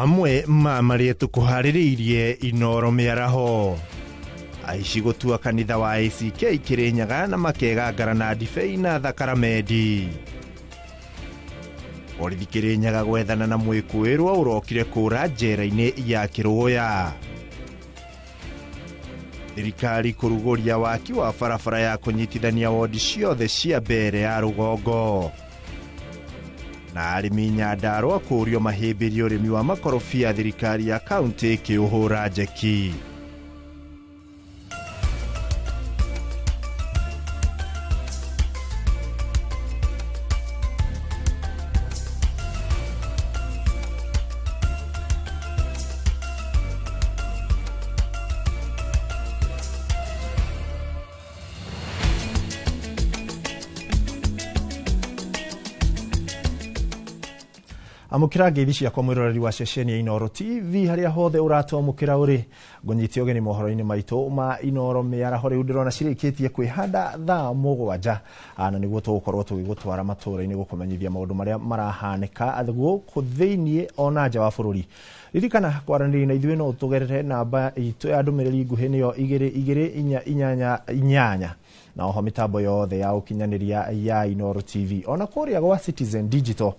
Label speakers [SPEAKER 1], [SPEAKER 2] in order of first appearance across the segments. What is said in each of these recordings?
[SPEAKER 1] Mamwe ma marĩa tũkũharĩrĩirie Inoro mĩaraho. Aici gũtua kanitha wa ACK Kĩrĩnyaga na makegangara na ndibei na thakaramendi. Borithi Kĩrĩnyaga gwethana na mwĩkũĩrwo ũrokire kũra njera-inĩ ya Kĩrũya. Thirikari kũrugũria waki wa barabara ya kũnyitithania wondi ciothe cia mbere ya rũgongo. Na arĩmi Nyandarũa kũũrio mahĩmbĩrie ũrĩmi wa makorobia thirikari ya kaunti ĩkĩũhũra njeki. Amũkĩra ngeithi ciakwa mwĩroreri wa ceceni ya Inoro TV harĩa hothe ũratwamũkĩra ũrĩ ngũnyite ũgeni mohoro-inĩ maitũ ma Inoro mĩaraho. Rĩu ndĩrona cirĩkĩtie kwĩhanda thaa 7 na nĩguo tũgũkorwo tũgĩgũtwara matũũra-inĩ gũkũmenyithia maũndũ marĩa marahanĩka gũkũ thĩiniĩ ona nja wa bũrũri. Ririkana kwaranĩria na ithuĩ no ũtũgerere namba itũ ya ndũmĩrĩri nguhĩ nĩyo 22488 na oho mitambo yothe ya ũkinyanĩria ya Inoro TV ona kũrĩa gwa Citizen Digital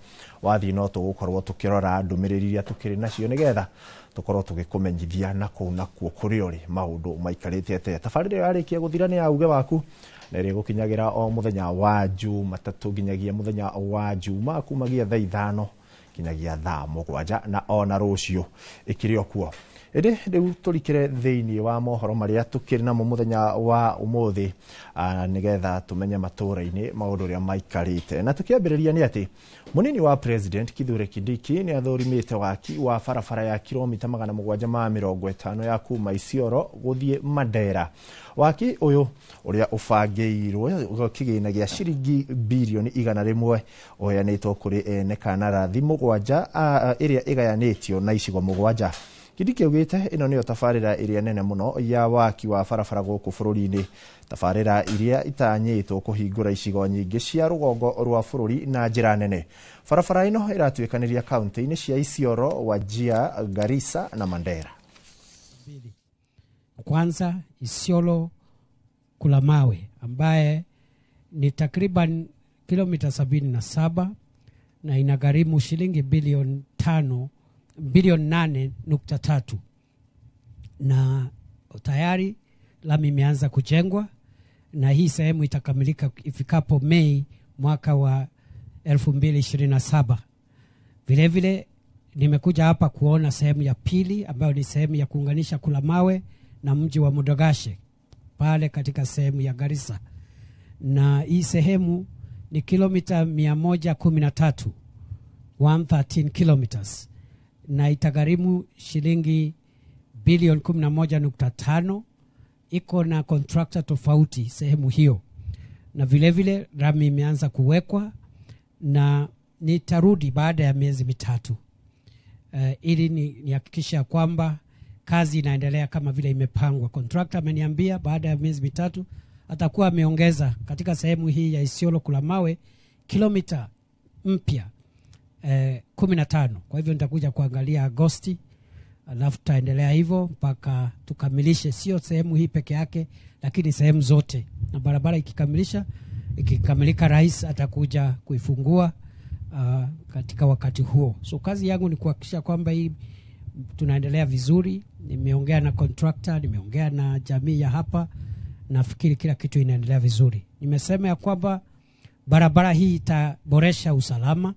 [SPEAKER 1] wathiĩ no tũgũkorwo tũkĩrora ndũmĩrĩri iria tũkĩrĩ nacio nĩgetha tũkorwo tũgĩkũmenyithia na kũu nakuo kũrĩa ũrĩ maũndũ maikarĩte atĩa. Tabarĩra ĩyo yarĩkia gũthira nĩ ya uge waku na ĩrĩa ĩgũkinyagĩra o mũthenya wa Jumatatũ nginyagia mũthenya wa Juma kumagia thaa 5 nginyagia thaa 7 na ona rũciũ ĩkĩrĩ o kuo. Ĩndĩ rĩu tũrikĩre thĩiniĩ wa mohoro marĩa tũkĩrĩ namo mũthenya wa ũmũthĩ nĩgetha tũmenye matũũra-inĩ maũndũ ũrĩa maikarĩte. Na tũkĩambĩrĩria nĩ atĩ mũnini wa President Kithure Kindiki nĩ athũrimĩte waki wa barabara ya kilomita 750 ya kuma Isiolo gũthiĩ Mandera. Waki ũyũ ũrĩa ũbangĩirwo kĩgĩna gĩa ciringi birioni 100 ũheanĩtwo kũrĩ ene kanarathi 7 ĩrĩa ĩgayanĩtio na icigo 7. Kindiki augĩte ĩno nĩyo tabarĩra ĩrĩa nene mũno ya waki wa barabara gũkũ bũrũri-inĩ, tabarĩra iria itanyĩtwo kũhingũra icigo nyingĩ cia rũgongo rwa bũrũri na njĩra nene. Barabara ĩno ĩratuĩkanĩria kaunti-inĩ cia Isiolo, Wajir, Garissa na Mandera.
[SPEAKER 2] Kwanza Isiolo Kulamawe ambaye ni takriban kilomita 77 na inagharimu shilingi bilioni 8.3, na tayari lami imeanza kujengwa na hii sehemu itakamilika ifikapo Mei mwaka wa 2027. Vile vile nimekuja hapa kuona sehemu ya pili ambayo ni sehemu ya kuunganisha Kulamawe na mji wa Modogashe pale katika sehemu ya Garissa, na hii sehemu ni kilomita 113, 113 kilometers, na itagharimu shilingi bilioni 11.5. Iko na contractor tofauti sehemu hiyo, na vile vile rami imeanza kuwekwa na nitarudi baada ya miezi 3 ili nihakikishe kwamba kazi inaendelea kama vile imepangwa. Contractor ameniambia baada ya miezi 3 atakuwa ameongeza katika sehemu hii ya Isiolo Kulamawe kilomita mpya 15. Kwa hivyo nitakuja kuangalia Agosti, alafu tutaendelea hivyo mpaka tukamilishe, sio sehemu hii peke yake lakini sehemu zote. Na barabara ikikamilika rais atakuja kuifungua katika wakati huo. So kazi yangu ni kuhakikisha kwamba hii tunaendelea vizuri. Nimeongea na contractor, nimeongea na jamii ya hapa, nafikiri kila kitu inaendelea vizuri. Nimesema ya kwamba barabara hii itaboresha usalama,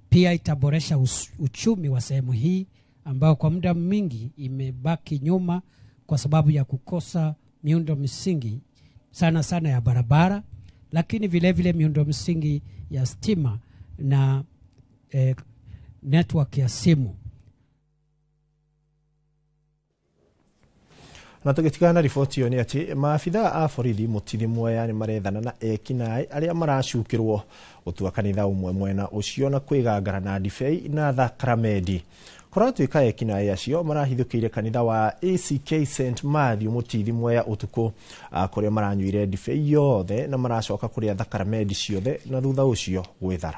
[SPEAKER 2] pia itaboresha uchumi wa sehemu hii ambao kwa muda mwingi imebaki nyuma kwa sababu ya kukosa miundo msingi sana sana ya barabara, lakini vile vile miundo msingi ya stima na network ya simu.
[SPEAKER 1] Na tũgĩtigana na riboti ĩyo nĩ atĩ maabithaa a borithi Mũtithi Mwea nĩ marethana na ekinaĩ arĩa maracukĩrwo gũtua kanitha ũmwe mwena ũcio na kwĩgangara na ndibei na thakaramendi. Kũratuĩka ekinaĩ acio marahithũkĩire kanitha wa ACK St Matthew Mũtithi Mwea ũtukũ kũrĩa maranyuire ndibei yothe na maracoka kũrĩa thakaramendi ciothe na thutha ũcio gwĩthara.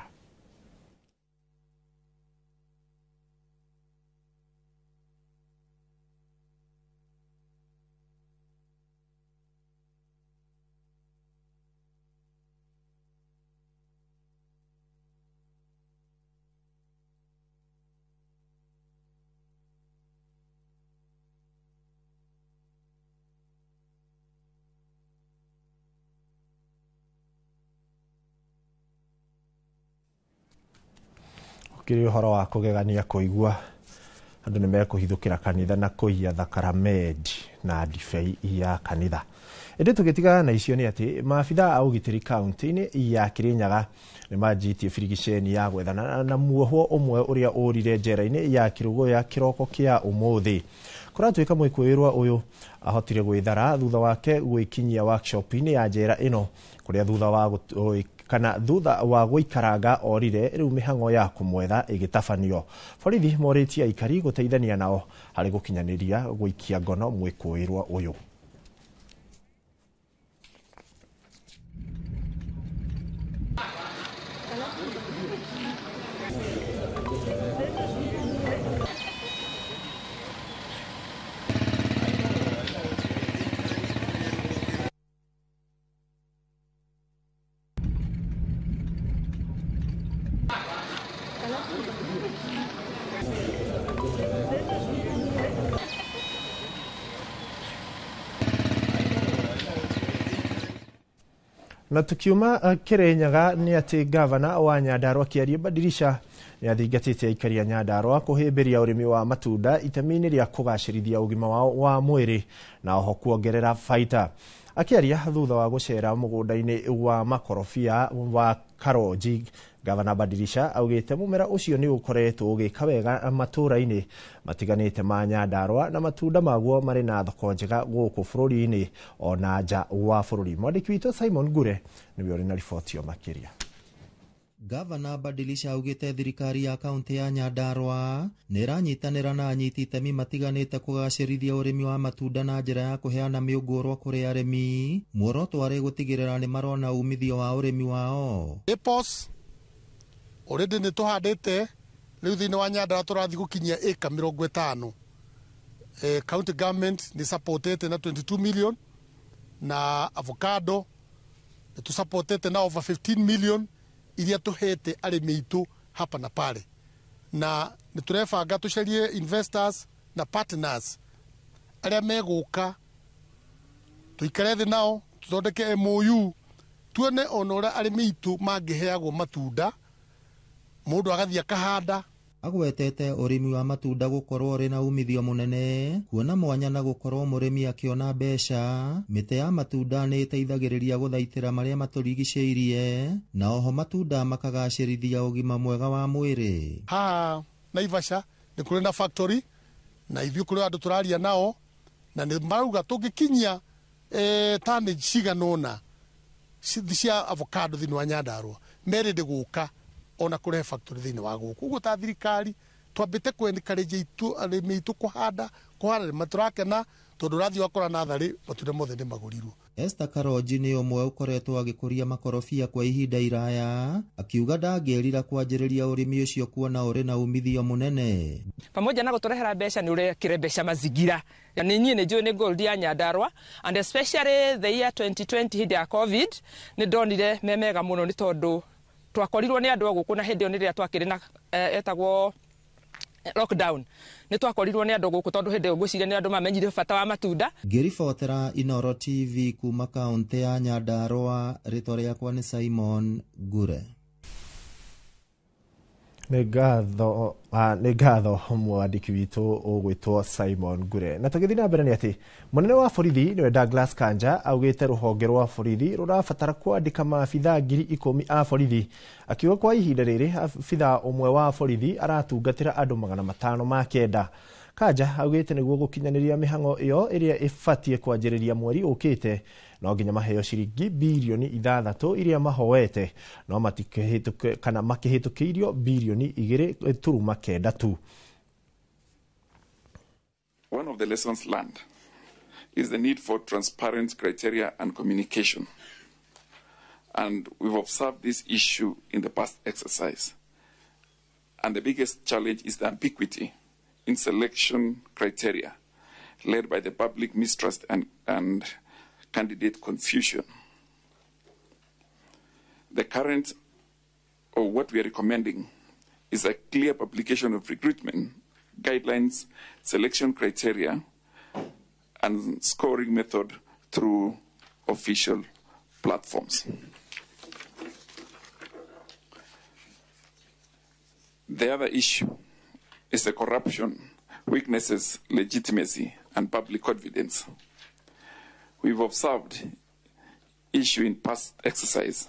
[SPEAKER 1] Ũkĩrĩ ũhoro wa kũgegania kũigua andũ nĩ mekũhithũkĩra kanitha na kũiya thakaramendi na ndibei ya kanitha. Ĩndĩ tũgĩtigana na icio nĩ atĩ maabitha a ũgitĩri kaunti-inĩ ya Kirinyaga nĩ manjĩtie birigiceni ya gwethana na muohwo ũmwe ũrĩa ũrire njera-inĩ ya Kĩrũgũya kĩroko kĩa ũmũthĩ. Kũratuĩka mwĩkũĩrwa ũyũ ahotire gwĩthara thutha wake gwĩkinyia workshop-inĩ ya njera ĩno kũrĩa thutha wa gũikaranga orire rĩu mĩhang'o ya kũmwetha ĩgĩtabanio. Borithi morĩtie aikari gũteithania nao harĩ gũkinyanĩria gũikia ngono mwĩkũĩrwa ũyũ. Na tukiuma Kirinyaga nĩ atĩ gavana wa Nyandarua Kĩarie Badirisha nĩ athingatĩte aikari a Nyandarua kũhĩmbĩria ũrĩmi wa matunda itemi-inĩ rĩa kũgacĩrithia ũgima wao wa mwĩrĩ na oho kuongerera baita. Akĩaria thutha wa gũcera mũgũnda-inĩ wa makorobia wa Karonji, gavana Badirisha augĩte mũmera ũcio nĩ ũkoretwo ũgĩka wega matũũra-inĩ matiganĩte ma Nyandarua na matunda maguo marĩ na thoko njega gũkũ bũrũri-inĩ ona nja wa bũrũri. Mwandĩki witũ Simon Ngure nĩwe ũrĩ na riboti ĩyo makĩria.
[SPEAKER 3] Gavana Badilisha augĩte thirikari ya kaunti ya Nyandarua nĩ ĩranyitanĩra na anyiti itemi matiganĩte kũgacĩrithia ũrĩmi wa matunda na njĩra ya kũheana mĩũngũrwa kũrĩ arĩmi. Muoroto warĩ gũtigĩrĩra nĩ marona umithio wa ũrĩmi wao.
[SPEAKER 4] Apples already nĩ tũhandĩte rĩu thĩinĩ wa Nyandarua tũrathiĩ gũkinyia ĩka 50. County government nĩ supportete na 22 million na avocado nĩ tũsupportete na over 15 million iria tuhete arĩmi aitũ hapa na pale, na nĩ tũrebanga tũcarie investors na partners arĩa megũka tũikare thĩ nao tũthondeke MOU tuone ona ũrĩa arĩmi aitũ mangĩheagwo matunda mũndũ agathiĩ akahanda.
[SPEAKER 3] Agwetete ũrĩmi wa matunda gũkorwo ũrĩ na umithio mũnene kuona mwanya na gũkorwo mũrĩmi akĩona mbeca. Mĩtĩ ya matunda nĩ ĩteithagĩrĩria gũthaitĩra marĩa matũrigicĩirie na oho matunda makagacĩrithia ũgima mwega wa mwĩrĩ.
[SPEAKER 4] Haha Naivasha nĩ kũrĩ na factory na ithuĩ kũrĩ andũ tũraria nao na nĩ marauga tũngĩkinyia tani cigana ũna cia avocado thĩinĩ wa Nyandarua merĩndĩ gũka ona kũrehe factory thĩinĩ wa gũkũ. Ũguo ta thirikari twambĩte kũ encourage arĩmi aitũ kũhanda nĩ tũrakena tondũ ũrathiĩ wakora natharĩ matunda mothe nĩ magũrirwo.
[SPEAKER 3] Esther Karonji nĩ ũmwe ũkoretwo agĩkũria makorobia kwa ihinda iraya, akiuga ndangĩrira kwanjĩrĩria ũrĩmi ũcio kuona ũrĩ na umithio mũnene.
[SPEAKER 5] Pamoja na gũtũrehera mbeca nĩ ũrekĩre mbeca mazingira. Nĩ niĩ nĩ njũĩ nĩ gold ya Nyandarua and especially the year 2020 hĩndĩ ya COVID nĩ ndonire me mega mũno nĩ tondũ twakorirwo nĩ andũ a gũkũ na hĩndĩ ĩyo nĩ rĩrĩa twakĩrĩ na etagwo lockdown nĩ twakorirwo nĩ andũ gũkũ tondũ hĩndĩ ĩyo ngwĩciria nĩ andũ mamenyire bata wa matunda.
[SPEAKER 3] Ngĩribotera Inooro TV kuma kaunti ya Nyandarua, rĩtwa rĩakwa nĩ Simon Ngure.
[SPEAKER 1] Nĩ ngatho mwandĩki witũ ũgwĩtwo Simon Ngure. Na tũgĩthiĩ na mbere nĩ atĩ mũnene wa borithi nĩwe Douglas Kanja augĩte rũhonge rwa borithi rũrabatara kwandĩka maabitha 10,000 a borithi, akiuga kwa ihinda rĩrĩ abitha ũmwe wa borithi aratungatĩra andũ 509. Kanja augĩte nĩguo gũkinyanĩria mĩhang'o ĩyo ĩrĩa ĩbatiĩ kwanjĩrĩria mweri ũkĩte no nginya maheo ciringi birioni 6 iria mahoete no matikĩhĩtũke kana makĩhĩtũkĩirio birioni 2.9 tu.
[SPEAKER 6] One of the lessons learned is the need for transparent criteria and communication. And we've observed this issue in the past exercise. And the biggest challenge is the ambiguity in selection criteria led by the public mistrust and candidate confusion. The current, or what we are recommending, is a clear publication of recruitment guidelines, selection criteria, and scoring method through official platforms. The other issue is the corruption, weaknesses, legitimacy, and public confidence. We've observed issue in past exercise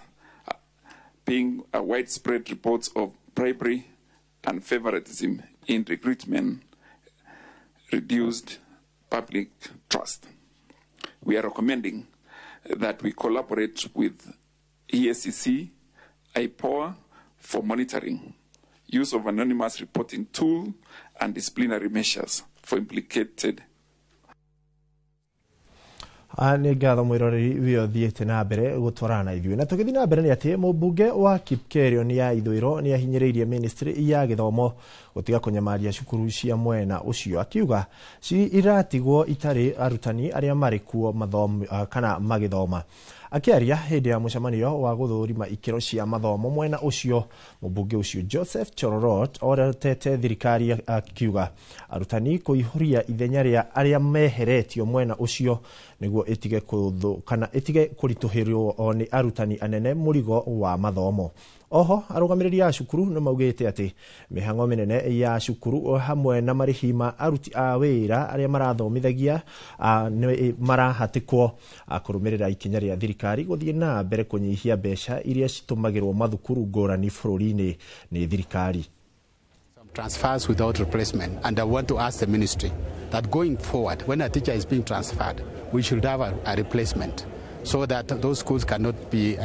[SPEAKER 6] being a widespread reports of bribery and favoritism in recruitment reduced public trust. We are recommending that we collaborate with EACC, IPOA for monitoring, use of anonymous reporting tool and disciplinary measures for implicated.
[SPEAKER 1] Nĩ ngatho mwĩroreri wĩ ũthiĩte na mbere gũtwarana na ithuĩ, na tũgĩthiĩ na mbere nĩ atĩ mũmbunge wa Kipkerio nĩ ya ithũĩro nĩ ahinyĩrĩirie ministry ya gĩthomo gũtiga kũnyamaria cukuru cia mwena ũcio, akiuga iratigwo itarĩ arutani arĩa marĩ kuo mathomo kana magĩthoma. Akĩaria hĩndĩ ya mũcemanio wa gũthũrima ikĩro cia mathomo mwena ũcio, mũmbunge ũcio Joseph Chororot orotete thirikari akiuga arutani kũihũria ithenya rĩa arĩa meheretio mwena ũcio nĩguo ĩtige kana ĩtige kũritũhĩrwo nĩ arutani anene mũrigo wa mathomo. Oho arũgamĩrĩri a cukuru nĩ maugĩte atĩ mĩhang'o mĩnene ya cukuru hamwe na marĩhi ma aruti a wĩra arĩa marathomithagia nĩ marahatĩkwo kũrũmĩrĩra ikinya rĩa thirikari gũthiĩ na mbere kũnyihia mbeca iria citũmagĩrwo mathukuru ngũrani bũrũri-inĩ nĩ thirikari.
[SPEAKER 7] Transfers without replacement, and I want to ask the ministry that going forward, when a teacher is being transferred, we should have a replacement so that those schools cannot be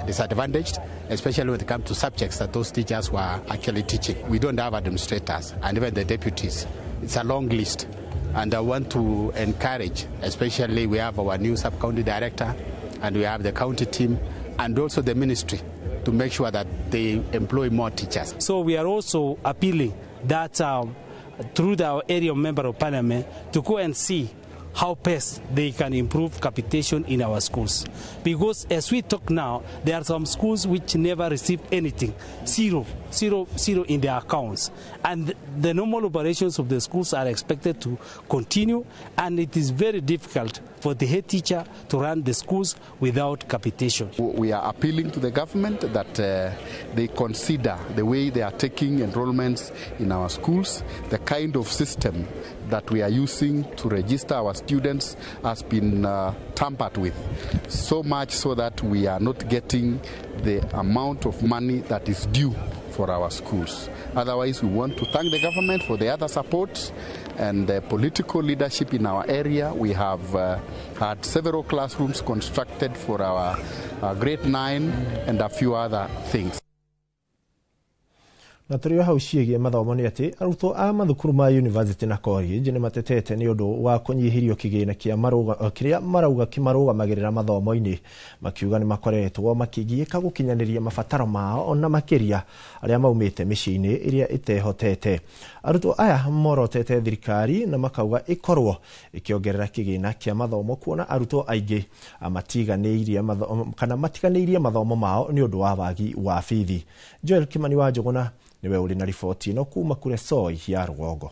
[SPEAKER 7] disadvantaged, especially when it comes to subjects that those teachers were actually teaching. We don't have administrators and even the deputies. It's a long list, and I want to encourage, especially we have our new sub-county director and we have the county team and also the ministry to make sure that they employ more teachers.
[SPEAKER 8] So we are also appealing that through our area member of parliament to go and see how best they can improve capitation in our schools. Because as we talk now, there are some schools which never receive anything, zero, zero, zero in their accounts. And the normal operations of the schools are expected to continue, and it is very difficult for the head teacher to run the schools without capitation.
[SPEAKER 7] We are appealing to the government that they consider the way they are taking enrollments in our schools, the kind of system that we are using to register our students has been tampered with, so much so that we are not getting the amount of money that is due for our schools. Otherwise, we want to thank the government for the other support and the political leadership in our area. We have had several classrooms constructed for our grade 9 and a few other things.
[SPEAKER 1] Na tũrĩ o hau ciĩgiĩ mathomo nĩ atĩ arutwo a mathukuru ma university na college nĩ matetete nĩ ũndũ wa kũnyihĩrio kĩgĩna kĩrĩa marauga kĩmarũgamagĩrĩra mathomo-inĩ, makiuga nĩ makoretwo makĩgiĩka gũkinyanĩria mabataro mao na makĩria arĩa maumĩte mĩciĩ-inĩ ĩrĩa ĩtehotete. Arutwo aya morotete thirikari na makauga ĩkorwo ĩkĩongerera kĩgĩna kĩa mathomo kuona arutwo aingĩ kana matiganĩirie mathomo mao nĩ ũndũ wa wagi wa bithi. Joel Kimani wa Njũgũna niwe uri na riboti ino kuma Kuresoi ya rũgongo.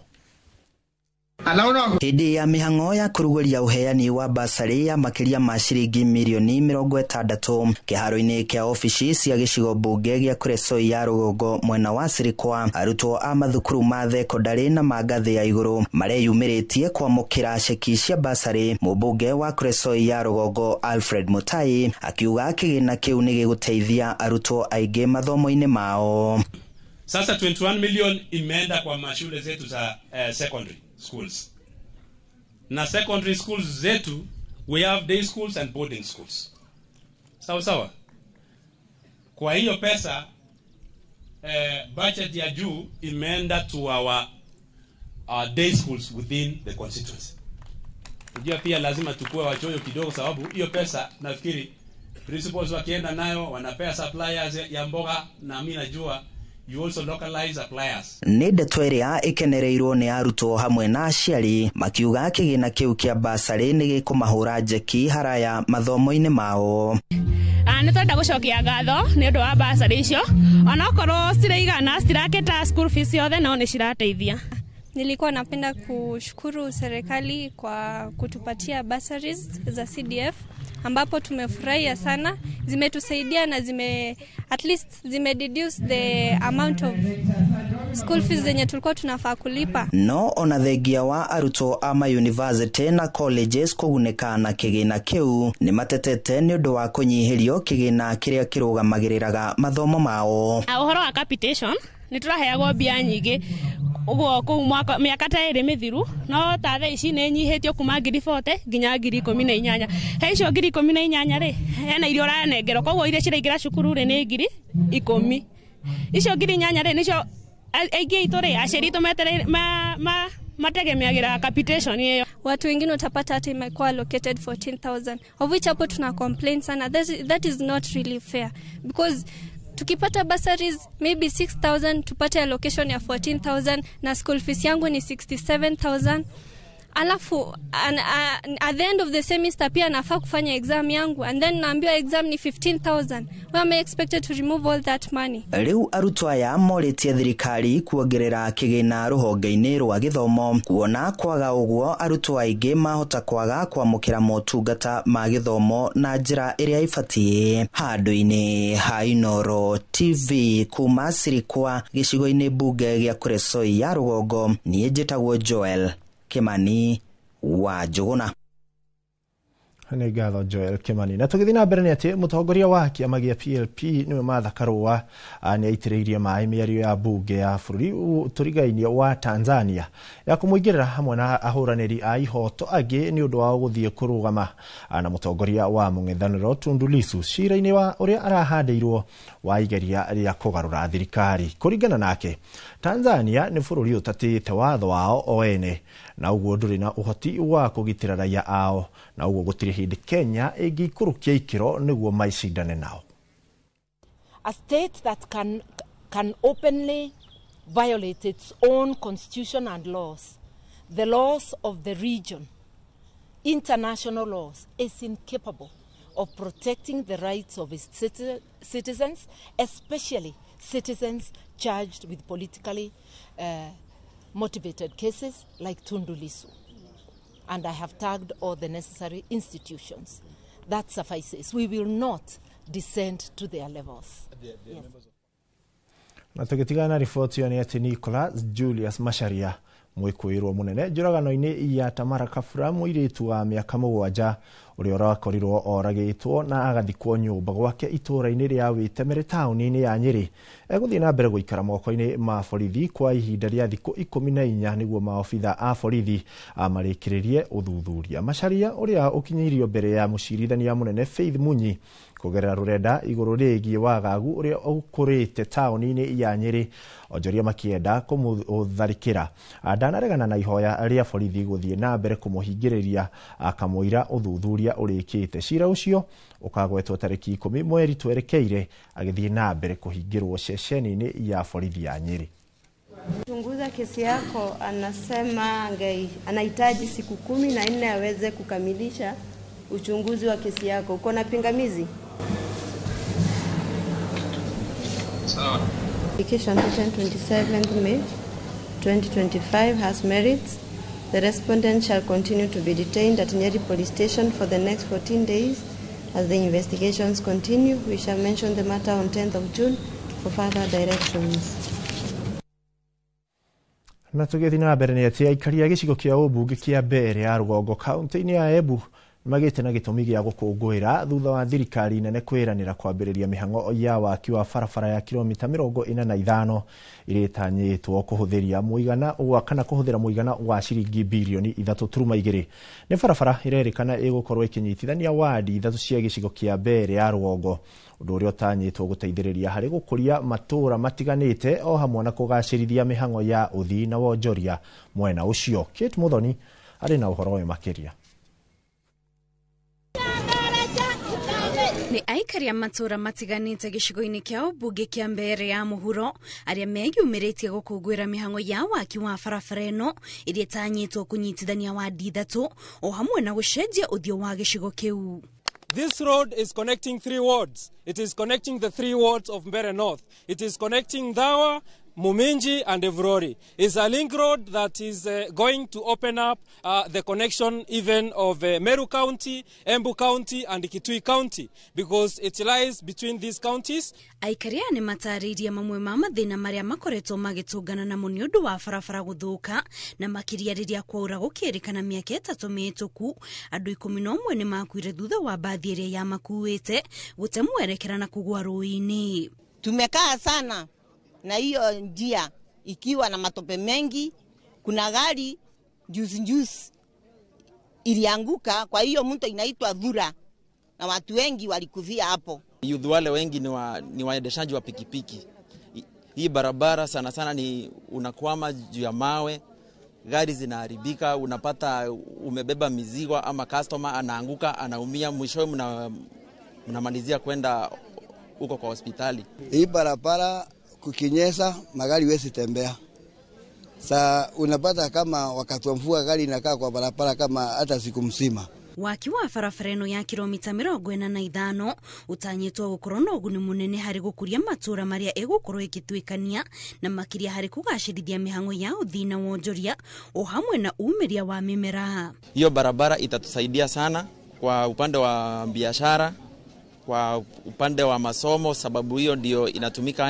[SPEAKER 9] Hĩndĩ ya mĩhang'o ya kũrugũria ũheani wa basarĩ ya makĩria ma ciringi mirioni 60 kĩharo-inĩ kĩa obici cia gĩcigo mbunge gĩa Kuresoi ya rũgongo mwena wa Sirikwa, arutwo a mathukuru ma thekondarĩ na ma ngathĩ ya igũrũ mareyumĩrĩtie kwamũkĩra ceki cia basarĩ. Mũmbunge wa Kuresoi ya rũgongo Alfred Mutai akiuga kĩgĩna kĩu nĩ gĩgũteithia arutwo aingĩ mathomo-inĩ mao.
[SPEAKER 10] Sasa 21 million imeenda kwa mashule zetu za secondary schools. Na secondary schools zetu, we have day schools and boarding schools. Sawa sawa. Kwa hiyo pesa, budget ya juu imeenda to our day schools within the constituency. Unajua pia lazima tukue wachoyo kidogo, sababu hiyo pesa nafikiri principals wakienda nayo wanapea suppliers ya mboga, na mimi najua you also localize suppliers.
[SPEAKER 9] Nĩ ndeto ĩrĩa ĩkenereirwo nĩ arutwo hamwe na aciari makiuga kĩgĩna kĩu kĩa basarĩ nĩ gĩkũmahũra njeki haraya mathomo-inĩ mao.
[SPEAKER 11] Nĩ twenda gũcokia ngatho nĩ ũndũ wa basarĩ icio, onokorwo ciraigana citirakĩta school fees yothe, no nĩ cirateithia.
[SPEAKER 12] Nilikuwa napenda kushukuru serikali kwa kutupatia bursaries za CDF, ambapo tumefurahia sana. Zimetusaidia na at least zime reduce the amount of School fees zenye tulikuwa tunafaa kulipa.
[SPEAKER 9] No ona thengia wa arutwo a mayunivasĩtĩ na colleges kũgunĩka na kĩgĩna kĩu nĩ matetete nĩ ũndũ wa kũnyihĩrio kĩgĩna kĩrĩa kĩrũgamagĩrĩraga mathomo mao.
[SPEAKER 11] Ũhoro wa capitation nĩ tũraheagwo mbia nyingĩ ũguo kũu mĩaka ta ĩrĩ mĩthiru, no ta thaa ici nĩ nyihĩtio kuma 40,000 nginya 18,000. He icio 18,000 rĩ, hena iria ũranengerwo, koguo iria ciraingĩra cukuru rĩ nĩ 10,000. Icio 8,000 rĩ nĩcio aingĩ aitũ rĩ aciari aitũ mategemeagĩra capitation ĩyo.
[SPEAKER 12] Watu wengine utapata hata imekuwa allocated 14,000, of which hapo tuna complain sana. That is not really fair, because tukipata bursaries maybe 6,000 tupate allocation ya 14,000 na school fees yangu ni 67,000. Alafu at the end of the semester pia nafaa kufanya exam yangu, and then naambiwa exam ni 15,000. Where am I expected to remove all that money?
[SPEAKER 9] Rĩu arutwo aya morĩtie thirikari kuongerera kĩgĩna rũhonge-inĩ rwa gĩthomo, kuona kwaga ũguo arutwo aingĩ mahota kwaga kwamũkĩra motungata ma gĩthomo na njĩra ĩrĩa ĩbatiĩ. Handũ-inĩ ha Inooro TV kuma Sirikwa gĩcigo-inĩ mbunge gĩa Kuresoi ya rũgongo, niĩ njĩtagwo Joel Kimani wa Njũgũna.
[SPEAKER 1] Nĩ ngatho Joel Kimani. Na tũgĩthiĩ na mbere nĩ atĩ mũtongoria wa kĩama gĩa PLP nĩwe Martha Karũa nĩ aitĩrĩirie maĩ mĩario ya mbunge ya bũrũri tũrigainie wa Tanzania ya kũmũingĩrĩra hamwe na ahũranĩri a ihoto angĩ nĩ ũndũ wao gũthiĩ kũrũgama na mũtongoria wa mũng'ethanĩro Tundu Lissu cira-inĩ wa ũrĩa arahandĩirwo wa igeria rĩa kũgarũra thirikari. Kũringana nake, Tanzania nĩ bũrũri ũtatĩĩte watho wao o ene na ũguo ndũrĩ na ũhoti wa kũgitĩra raia ao, na ũguo gũtirĩ hĩndĩ Kenya ĩngĩikũrũkia ikĩro nĩguo maicindane nao.
[SPEAKER 13] A state that can openly violate its own constitution and laws, the laws of the region, international laws, is incapable of protecting the rights of its citizens, especially citizens charged with politically motivated cases like Tundu Lissu. And I have tagged all the necessary institutions. That suffices. We will not descend to their levels. Yes.
[SPEAKER 1] Na tũgĩtigana na riboti ĩyo nĩ atĩ Nicholas Julius Macharia mwĩkũĩrwo mũnene njũragano-inĩ ya Tamara Kabura mũirĩtu wa mĩaka 7 ũrĩa ũrakorirwo oragĩtwo na agathikwo nyũmba gwake itũũra-inĩ rĩa Wĩtemere taũni-inĩ ya Nyĩrĩ egũthiĩ na mbere gũikara moko-inĩ ma borithi kwa ihinda rĩa thikũ 14 nĩguo maobitha a borithi marĩkĩrĩrie ũthuthuria. Macharia ũrĩa ũkinyĩirio mbere ya mũcirithania mũnene Faith Munyi kũgerera rũrenda igũrũ rĩgiĩ wagagu ũrĩa ũkũrĩte taũni-inĩ ya Nyĩrĩ onjoria makĩenda kũmũtharĩkĩra ndanaregana na ihoya rĩa borithi gũthiĩ na mbere kũmũhingĩrĩria akamũira ũthuthuria ũrĩkĩte. Cira ũcio ũkagwetwo tarĩki 10 mweri twerekeire agĩthiĩ na mbere kũhingĩrwo ceceni-inĩ ya borithi ya Nyĩrĩ.
[SPEAKER 14] Chunguza kesi yako, anasema anahitaji siku 14 aweze kukamilisha uchunguzi wa kesi yako. Uko na pingamizi?
[SPEAKER 6] Sawa.
[SPEAKER 14] Application 27 May 2025 has merits. The respondent shall continue to be detained at Nyeri Police Station for the next 14 days as the investigations continue. We shall mention the matter on 10th of June for further directions.
[SPEAKER 1] Na tũgĩthiĩ na mbere nĩ atĩ aikari a gĩcigo kĩa ũmbunge kĩa Mbeere ya rũgongo kaunti-inĩ ya Embu magĩte na gĩtũmi gĩa gũkũngũĩra thutha wa thirikari nene kwĩranĩra kwambĩrĩria mĩhang'o ya waki wa barabara ya kilomita 45 iria ĩtanyĩtwo kũhũthĩria mũigana wa kana kũhũthĩra mũigana wa ciringi birioni 3.2. Nĩ barabara ĩrerĩkana ĩgũkorwo ĩkĩnyitithania wadi 3 cia gĩcigo kĩa Mbeere ya rũgongo, ũndũ ũrĩa ũtanyĩtwo gũteithĩrĩria harĩ gũkũria matũũra matiganĩte o hamwe na kũgacĩrithia mĩhang'o ya ũthii na wonjoria mwena ũcio. Kate Muthoni arĩ na ũhoro ũyũ makĩria.
[SPEAKER 15] Nĩ aikari a matũũra matiganĩte gĩcigo-inĩ kĩa ũmbunge kĩa Mbeere ya mũhuro arĩa meyumĩrĩtie gũkũngũĩra mĩhang'o ya waki wa barabara ĩno ĩrĩa ĩtanyĩtwo kũnyitithania wadi 3 o hamwe na gũcenjia ũthiũ wa gĩcigo kĩu.
[SPEAKER 16] This road is connecting 3 wards. It is connecting the 3 wards of Mbeere North. It is connecting Dawa, Muminji and Evrori. It's a link road that is going to open up the connection even of Meru County, Embu County and Kitui County, because it lies between these counties.
[SPEAKER 15] Aikari aya nĩ matarĩirie mamwe ma mathĩna marĩa makoretwo magĩtũngana namo nĩ ũndũ wa barabara gũthũka, na makĩria rĩrĩa kwaura gũkĩrĩkana mĩaka 3 mĩhĩtũku andũ 11 nĩ makuire thutha wa mbathi ĩrĩa yamakuĩte gũte mwerekera na kũgũa rũĩ-inĩ.
[SPEAKER 17] Tumekaa sana na hiyo njia ikiwa na matope mengi. Kuna gari juzi juzi ilianguka kwa hiyo mto inaitwa Dhura, na watu wengi walikufia hapo.
[SPEAKER 18] Youth wale wengi ni waendeshaji wa pikipiki. Hii barabara sana sana ni unakwama juu ya mawe, gari zinaharibika, unapata umebeba mizigo ama customer anaanguka, anaumia, mwishowe mnamalizia kwenda huko kwa hospitali.
[SPEAKER 19] Hii barabara kukinyesha magari huwezi tembea. Sa unapata kama wakati wa mvua gari inakaa kwa barabara kama hata siku mzima.
[SPEAKER 15] Waki wa barabara ĩno ya kilomita 45 ũtanyĩtwo gũkorwo na ũguni mũnene harĩ gũkũria matũũra marĩa ĩgũkorwo ĩgĩtuĩkania, na makĩria harĩ kũgacĩrithia mĩhang'o ya ũthii na wonjoria o hamwe na umĩria wa mĩmera.
[SPEAKER 18] Hiyo barabara itatusaidia sana kwa upande wa biashara, kwa upande wa masomo, sababu hiyo ndio inatumika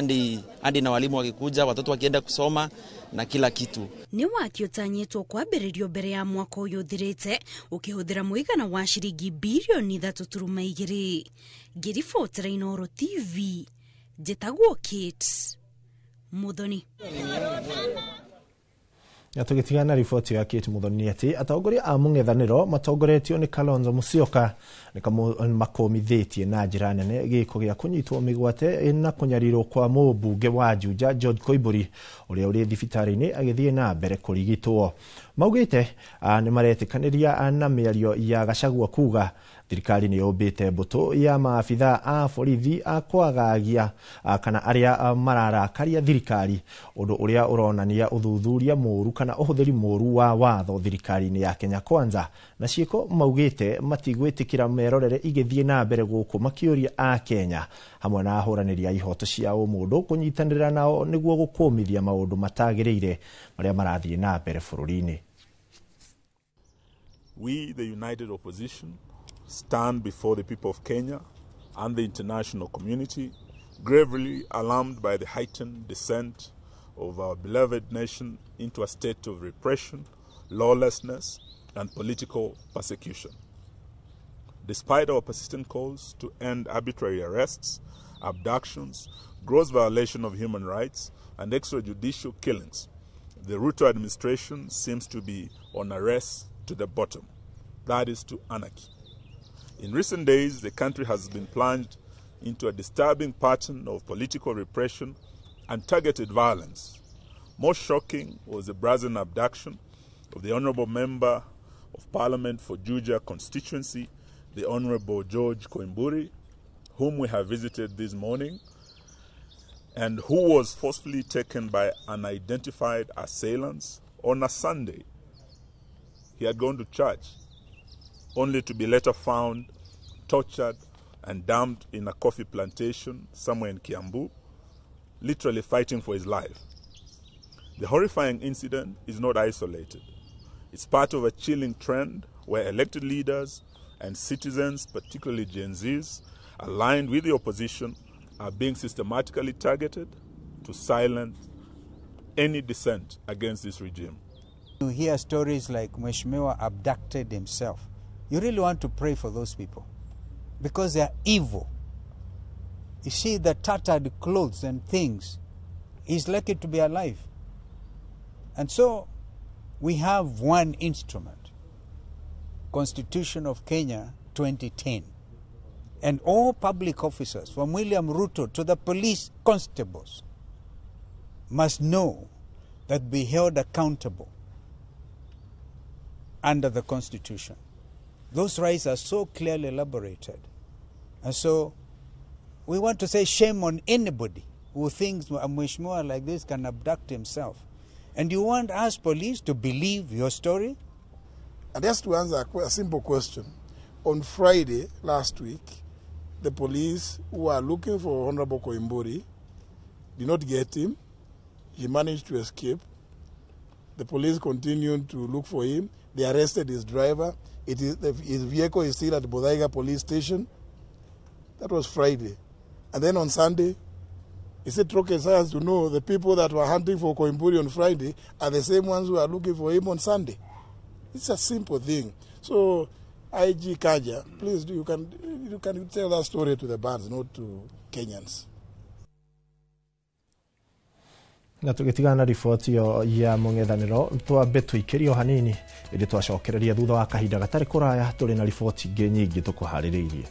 [SPEAKER 18] hadi na walimu wakikuja, watoto wakienda kusoma na kila kitu.
[SPEAKER 15] Nĩ waki ũtanyĩtwo kwambĩrĩrio mbere ya mwaka ũyũ ũthirĩte ũkĩhũthĩra mũigana wa ciringi birioni 3.2. Ngĩribotera Inooro TV, njĩtagwo Kate Muthoni.
[SPEAKER 1] Na tũgĩtigana na riboti ya Kate Muthoni atĩ atongoria a mũng'ethanĩro matongoretio nĩ Kalonzo Musyoka nĩ makomithĩtie na njĩra nene gĩko gĩa kũnyitwo mĩgwate na kũnyarirwo kwa mũmbunge wa Juja George Koimburi ũrĩa ũrĩ thibitarĩ-inĩ agĩthiĩ na mbere kũrigitwo. Maugĩte nĩ maretĩkanĩria na mĩario ya Gachagua kuga thirikari nĩ yũmbĩte mbũtũ ya maabitha a borithi a kwagagia kana arĩa mararakaria thirikari, ũndũ ũrĩa ũronania ũthuthuria mũũru kana ũhũthĩri mũũru wa watho thirikari-inĩ ya Kenya Kwanza. Na ciĩko maugĩte matigwĩtĩkĩra merorere igĩthiĩ na mbere gũkũ makĩũria a Kenya hamwe na ahũranĩri a ihoto cia ũmũndũ kũnyitanĩra nao nĩguo gũkũmithia maũndũ matagĩrĩire marĩa marathiĩ na mbere bũrũri-inĩ.
[SPEAKER 20] We, the United Opposition, stand before the people of Kenya and the international community, gravely alarmed by the heightened descent of our beloved nation into a state of repression, lawlessness, and political persecution. Despite our persistent calls to end arbitrary arrests, abductions, gross violation of human rights, and extrajudicial killings, the Ruto administration seems to be on a race to the bottom, that is to anarchy. In recent days, the country has been plunged into a disturbing pattern of political repression and targeted violence. Most shocking was the brazen abduction of the Honorable Member of Parliament for Juja constituency, the Honorable George Koimburi, whom we have visited this morning, and who was forcefully taken by unidentified assailants on a Sunday. He had gone to church, only to be later found tortured and dumped in a coffee plantation somewhere in Kiambu, literally fighting for his life. The horrifying incident is not isolated. It's part of a chilling trend where elected leaders and citizens, particularly Gen Zs, aligned with the opposition, are being systematically targeted to silence any dissent against this regime.
[SPEAKER 21] You hear stories like Mheshimiwa abducted himself. You really want to pray for those people because they are evil. You see the tattered clothes and things. He's lucky to be alive. And so we have one instrument, Constitution of Kenya 2010. And all public officers, from William Ruto to the police constables, must know that be held accountable under the Constitution. Those rights are so clearly elaborated. And so we want to say shame on anybody who thinks a Mheshimiwa like this can abduct himself. And you want us police to believe your story?
[SPEAKER 4] And just to answer a simple question, on Friday last week, the police who are looking for Honorable Koimburi did not get him.
[SPEAKER 2] He managed to escape. The police continued to look for him. They arrested his driver. His vehicle is still at Muthaiga police station. That was Friday. And then on Sunday, is it rocket science to know the people that were hunting for Koimburi on Friday are the same ones who are looking for him on Sunday? It's a simple thing. So, IG Kanja, please, you can tell that story to the bands, not to Kenyans.
[SPEAKER 1] Na tũgĩtigana na riboti ĩyo ya mũng'ethanĩro, twambe tũikĩrio hanini, ĩndĩ twacokereria thutha wa kahinda gatarĩ kũraya tũrĩ na riboti ingĩ nyingĩ tũkũharĩrĩirie.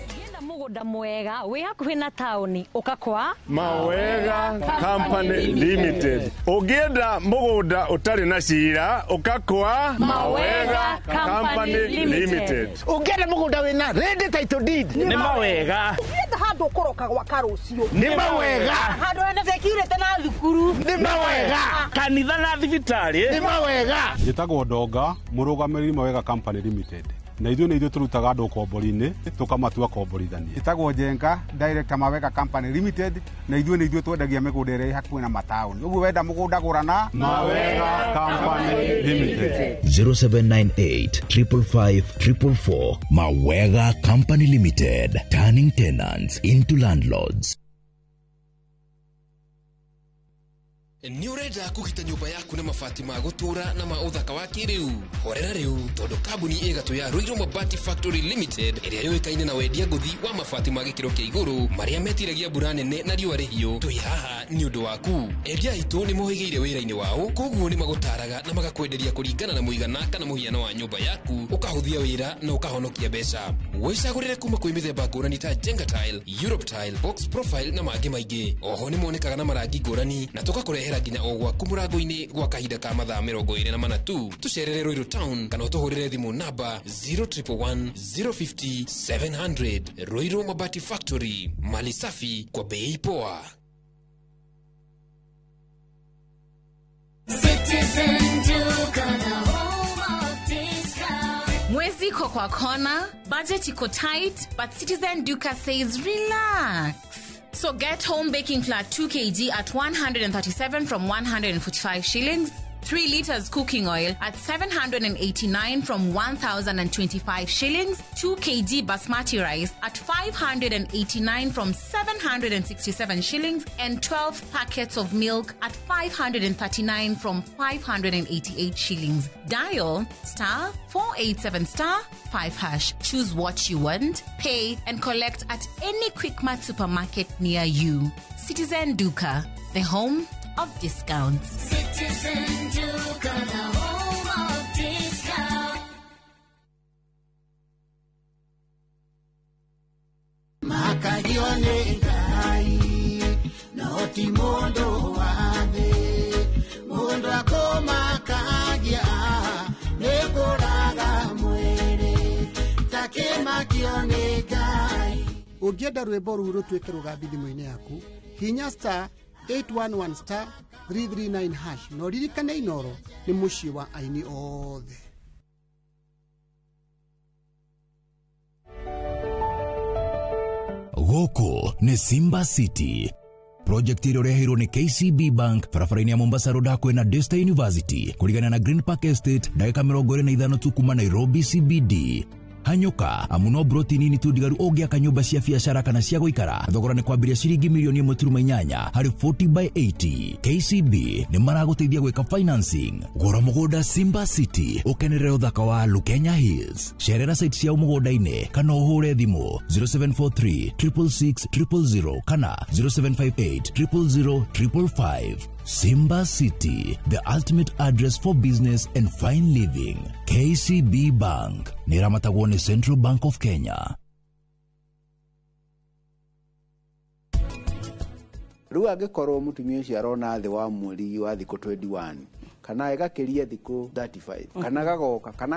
[SPEAKER 22] Ngĩenda mũgũnda mwega wĩ hakuhĩ na taũni, ũka kwa
[SPEAKER 23] Mawega Company Limited. Ũngĩenda mũgũnda ũtarĩ na cira, ũka kwa
[SPEAKER 22] Mawega Company Limited.
[SPEAKER 24] Ũngĩenda mũgũnda wĩna ready title deed,
[SPEAKER 23] Nĩ Mawega.
[SPEAKER 25] Ũngĩenda handũ ũkũroka gwaka rũciũ,
[SPEAKER 23] Nĩ Mawega.
[SPEAKER 25] Handũ hena security na thukuru,
[SPEAKER 24] Nĩ Mawega.
[SPEAKER 23] Kanitha na thibitarĩ,
[SPEAKER 24] Nĩ Mawega.
[SPEAKER 26] Njĩtagwo Ndonga, mũrũgamĩrĩri Mawega Company Limited, na ithuĩ nĩ ithuĩ tũrutaga andũ ũkombori-inĩ tũkamatua komborithania.
[SPEAKER 27] Ĩtagwo Njenga, director Mawega Company Limited, na ithuĩ nĩ ithuĩ twendagia mĩgũnda ĩrĩa ĩ hakuhĩ na mataũni. Ũguo wenda mũgũnda, gũrana
[SPEAKER 26] Mawega Company Limited.
[SPEAKER 28] 0798 555 444. Mawega Company Limited, turning tenants into landlords.
[SPEAKER 29] Nĩ ũrenda kũgita nyũmba yaku na mabati ma gũtũũra na ma ũthaka wa kĩrĩu? Horera rĩu, tondũ kambuni ĩgatũ ya Ruiru Mabati Factory Limited, ĩrĩa yũĩkaine na wendia ngũthi wa mabati ma gĩkĩro kĩa igũrũ marĩa metiragia mbura nene na riũa rĩhiũ, twĩ haha nĩ ũndũ waku. Endia aitũ nĩ mohĩgĩire wĩra-inĩ wao, koguo nĩ magũtaraga na magakwenderia kũringana na mũigana kana mũhiano wa nyũmba yaku, ũkahũthia wĩra na ũkahonokia mbeca. Wĩcagũrĩre kuma kwĩ mĩthemba ngũrani ta Jenga Tile, Europe Tile, Box Profile na mangĩ maingĩ. Oho nĩ monekaga na marangi ngũrani na tũgakũrehera nginya o gwaku mũrango-inĩ gwa kahinda ka mathaa 24 tu. Tũcerere Ruiru Town kana ũtũhũrĩre thimũ namba 0111 050 700. Ruiru Mabati Factory, mali safi kwa bei poa.
[SPEAKER 30] Citizen Duka, the home of discount.
[SPEAKER 31] Mwezi iko kwa kona, budget iko tight, but Citizen Duka says relax. So get home baking flour 2 kg at 137 from 145 shillings, 3 liters cooking oil at 789 from 1,025 shillings, 2 kg basmati rice at 589 from 767 shillings, and 12 packets of milk at 539 from 588 shillings. Dial *487*5#. Choose what you want, pay, and collect at any Quickmart supermarket near you. Citizen Duka, the home of discounts.
[SPEAKER 30] Citizen Duka, the home of discount.
[SPEAKER 32] Makagio nĩ Ngai no ti mũndũ wa thĩ, mũndũ akũmakagia nĩ kũraga mwĩrĩ takĩmakio nĩ Ngai.
[SPEAKER 33] Ũngĩenda rwĩmbo rũu rũtuĩke rũgambi thimũ-inĩ yaku, hinya *811*339# na ũririkane Inoro nĩ mũciĩ wa aini othe.
[SPEAKER 28] Gũkũ nĩ Simba City, project ĩrĩa ũreheirwo nĩ KCB Bank, barabara-inĩ ya Mombasa Road hakuhĩ na Daystar University, kũrigana na Green Park Estate, ndagĩka 25 tu kuma Nairobi CBD. Hanyũka, amu no broti nini tu ndigaru ũngĩaka nyũmba cia biacara kana cia gũikara. Thogora nĩ kwambĩrĩria ciringi milioni 1.8 harĩ 40 by 80. KCB nĩ maragũteithia gwĩka financing. Gũra mũgũnda Simba City, ũkenerere ũthaka wa Lukenya Hills. Cerera site ciao mũgũnda-inĩ kana ũhũre thimũ 0743 666 000 kana 0758 000 555. Simba City, the ultimate address for business and fine living. KCB Bank nĩ ĩramatagwo nĩ Central Bank of Kenya.
[SPEAKER 34] Rĩu angĩkorwo mũtumia ũcio arona thĩ wa mweri wa thikũ 21 kana ĩgakĩria thikũ 35 kana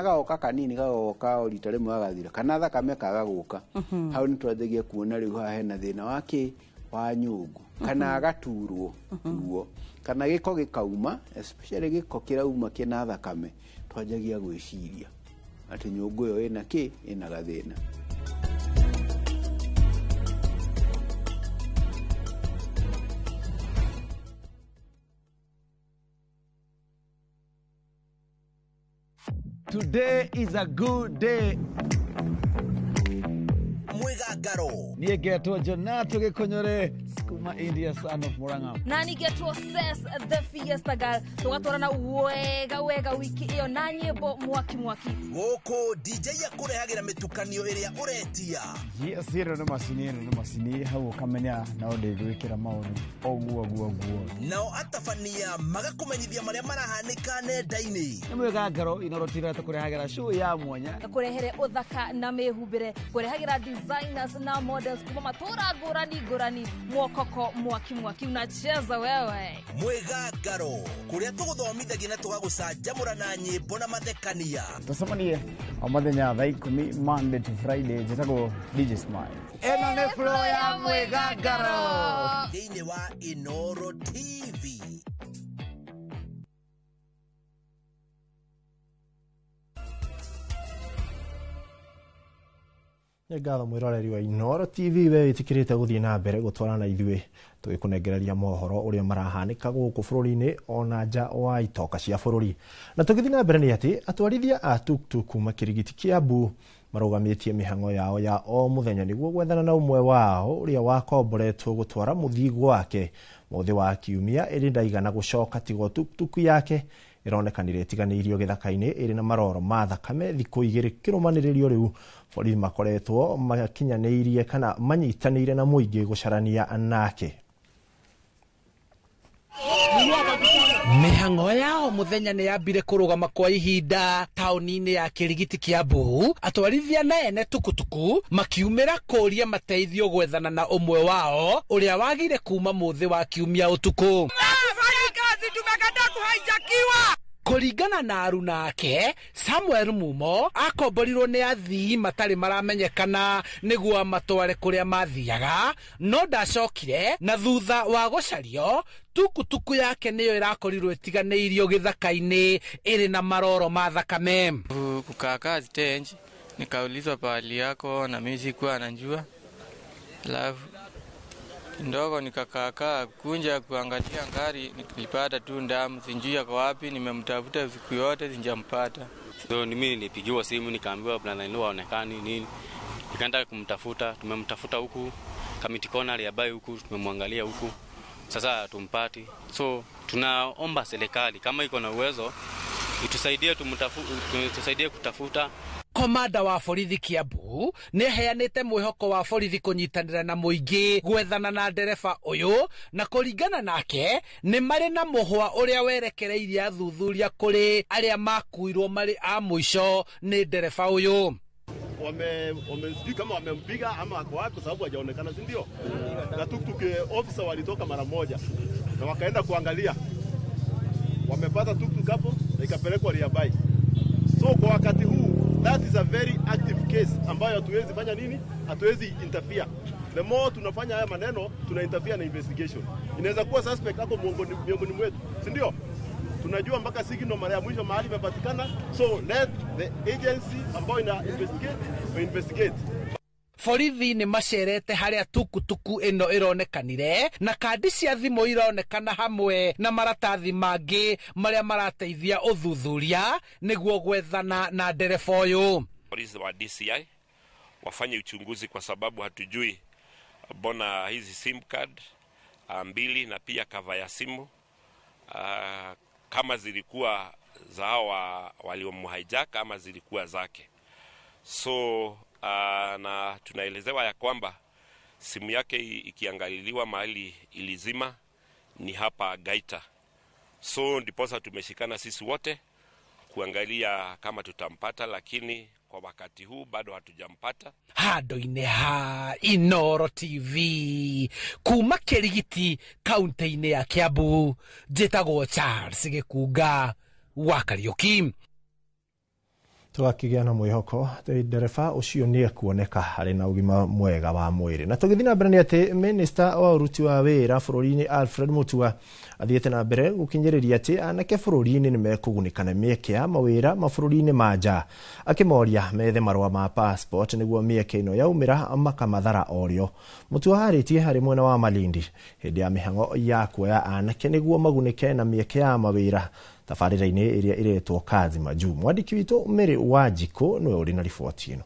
[SPEAKER 34] gagoka kanini, gagoka o rita rĩmwe gagathira, kana thakame kaga gũka, hau nĩ twanjagia kuona rĩu haha hena thĩna wa kĩ wa nyũngũ, kana agaturwo ruo, kana gĩko gĩkauma, especially gĩko kĩrauma kĩna thakame, twanjagia gwĩciria atĩ nyũngũ ĩyo ĩna kĩ, ĩna gathĩna.
[SPEAKER 3] Today is a good day.
[SPEAKER 5] Mwigangaro.
[SPEAKER 3] Niĩ ngetwo Jonato Gĩkũnyũrĩ kuma India, son of Murang'a.
[SPEAKER 6] Na nigetwo Ses the Fiesta Girl, tũgatwarana wega wega wiki ĩyo na nyĩmbo mwaki mwaki.
[SPEAKER 5] Gũkũ DJ akũrehagĩra mĩtukanio ĩrĩa ũretia.
[SPEAKER 7] Yes, ĩno nĩ macini, ĩno nĩ macini hau ũkamenya no ndĩgwĩkĩra maũndũ ũguo ũguo ũguo.
[SPEAKER 5] Nao atabania magakũmenyithia marĩa marahanĩka nenda-inĩ.
[SPEAKER 3] Nĩ mwĩgangaro Inoro TV tũkũrehagĩra show ya mwanya.
[SPEAKER 6] Kũrehere ũthaka na mĩhumbĩre, kũrehagĩra designers na models kuma matũra ngũrani ngũrani, mwokoko mwaki mwaki unacheza wewe.
[SPEAKER 5] Mwĩgangaro, kũrĩa tũgũthomithagia na tũgagũcanjamũra na nyĩmbo na mathekania.
[SPEAKER 7] Tũcemanie o mũthenya thaa 10 Monday to Friday. Njĩtagwo DJ Smile.
[SPEAKER 3] Ĩno nĩ flow ya mwĩgangaro
[SPEAKER 5] thĩinĩ wa Inoro TV.
[SPEAKER 1] Nĩ ngatho mwĩroreri wa Inoro TV we wĩtĩkĩrĩte gũthiĩ na mbere gũtwarana ithuĩ tũgĩkũnengereria mohoro ũrĩa marahanĩka gũkũ bũrũri-inĩ ona nja wa itoka cia bũrũri. Na tũgĩthiĩ na mbere nĩ atĩ atwarithia a tuktuk kuma Kĩrigiti Kiambu marũgamĩtie mĩhang'o yao ya o mũthenya nĩguo gwethana na ũmwe wao ũrĩa wakomboretwo gũtwara mũthigo wake mũthĩ wa kiumia ĩrĩ ndaigana gũcoka tigo tuktuk yake ĩronekanire ĩtiganĩirio gĩthaka-inĩ ĩrĩ na maroro ma thakame thikũ igĩrĩ kĩrũmanĩrĩrio. Rĩu borithi makoretwo makinyanĩirie kana manyitanĩire na mũingĩ gũcarania nake.
[SPEAKER 29] Mĩhang'o yao mũthenya nĩ yambire kũrũgama kwa ihinda taũni-inĩ ya Kĩrigiti Kiambu, atwarithia na ene tukutuku makiumĩra kũria mateithio gwethana na ũmwe wao ũrĩa wagire kuma mũthĩ wa kiumia ũtukũ. Kũringana na aruna ake Samuel Mumo akomborirwo nĩ athii matarĩ maramenyekana nĩguo amatware kũrĩa mathiaga, no ndacokire, na thutha wa gũcario tukutuku yake nĩyo ĩrakorirwo ĩtiganĩirio gĩthaka-inĩ ĩrĩ na maroro ma thakame.
[SPEAKER 8] Kukaakaa stage nikaulizwa pahali yako na mimi sikuwa najua, alafu ndogo nikakaakaa kunja kuangalia ngari, nilipata tu ndamu, sijui yako wapi, nimemtafuta siku yote sijampata.
[SPEAKER 9] So mimi nilipigiwa simu nikaambiwa bwana Ino haonekani nini, nikaenda kumtafuta, tumemtafuta huku Kamiti Corner ya bai huku, tumemwangalia huku, sasa tumpati. So tunaomba serikali kama iko na uwezo itusaidie, tusaidie kutafuta.
[SPEAKER 29] Komanda wa borithi Kiambu nĩ aheanĩte mwĩhoko wa borithi kũnyitanĩra na mũingĩ gwethana na ndereba ũyũ, na kũringana nake nĩ marĩ na mũhwa ũrĩa werekereirie athuthuria kũrĩ arĩa makuirwo marĩ a mũico nĩ ndereba ũyũ.
[SPEAKER 10] Sijui kama wamempiga ama ako wapi, kwa sababu hajaonekana, si ndio? Na tuktuk officer walitoka mara moja na wakaenda kuangalia, wamepata tuktuk hapo na ikapelekwa Riabai. So kwa wakati huu that is a very active case ambayo hatuwezi fanya nini, hatuwezi interfere. The more tunafanya haya maneno, tuna interfere na investigation. Inaweza kuwa suspect ako miongoni mwetu, si ndio? Tunajua mpaka signal mara ya mwisho mahali imepatikana, so let the agency ambayo ina investigate.
[SPEAKER 29] Borithi nĩ macerete harĩa tukutuku ĩno ĩronekanire na kandi cia thimũ ironekana hamwe na maratathi mangĩ marĩa marateithia ũthuthuria nĩguo gwethana na ndereba ũyũ.
[SPEAKER 11] Polisi wa DCI wafanye uchunguzi kwa sababu hatujui mbona hizi sim card mbili na pia cover ya simu kama zilikuwa za hawa waliomhijack ama zilikuwa zake. So na tunaelezewa ya kwamba simu yake ikiangaliliwa mahali ilizima ni hapa Gaita. So ndiposa tumeshikana sisi wote kuangalia kama tutampata, lakini kwa wakati huu bado hatujampata.
[SPEAKER 29] Handũ-inĩ ha Inoro TV kuma Kĩrigiti kaunti-inĩ ya Kiambu, njĩtagwo Charles Gĩkunga wa Kariũki.
[SPEAKER 1] Tũgakĩgĩa na mwĩhoko atĩ ndereba ũcio nĩ ekuoneka harĩ na ũgima mwega wa mwĩrĩ. Na tũgĩthiĩ na mbere nĩ atĩ minista wa ũruti wa wĩra bũrũri-inĩ Alfred Mutua athiĩte na mbere gũkinyĩrĩria atĩ anake bũrũri-inĩ nĩ mekũgunĩka na mĩeke ya mawĩra mabũrũri-inĩ ma nja, akĩmoria methe marũa ma passport nĩguo mĩeke ĩno yaumĩra makamathara orĩo. Mutua arĩtie harĩ mwena wa Malindi hĩndĩ ya mĩhang'o ya kuoya anake nĩguo magunĩke na mĩeke ya mawĩra Tabarĩra-inĩ ĩrĩa ĩretwo Kazi Majuu. Mwandĩki witũ Mary Wanjikũ nĩwe ũrĩ na riboti ĩno.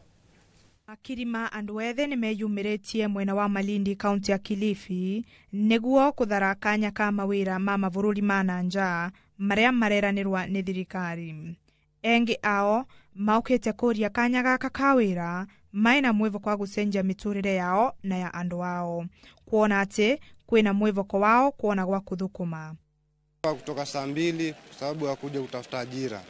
[SPEAKER 2] Makiri ma andũ ethĩ nĩmeyumĩrĩtie mwena wa Malindi kaunti ya Kilifi nĩguo kũthara kanya ka mawĩra ma mabũrũri ma na nja marĩa mareranĩrwa nĩ thirikari. Engĩ ao maũkĩte kũria kanya gaka ka wĩra maĩ na mwĩvoko wa gũcenjia mĩtũrĩre yao na ya andũ ao, kuona atĩ kwĩna mwĩvoko wao kuona gwa kũthũkũma.
[SPEAKER 4] Kutoka saa 2 kwa sababu ya kuja kutafuta ajira.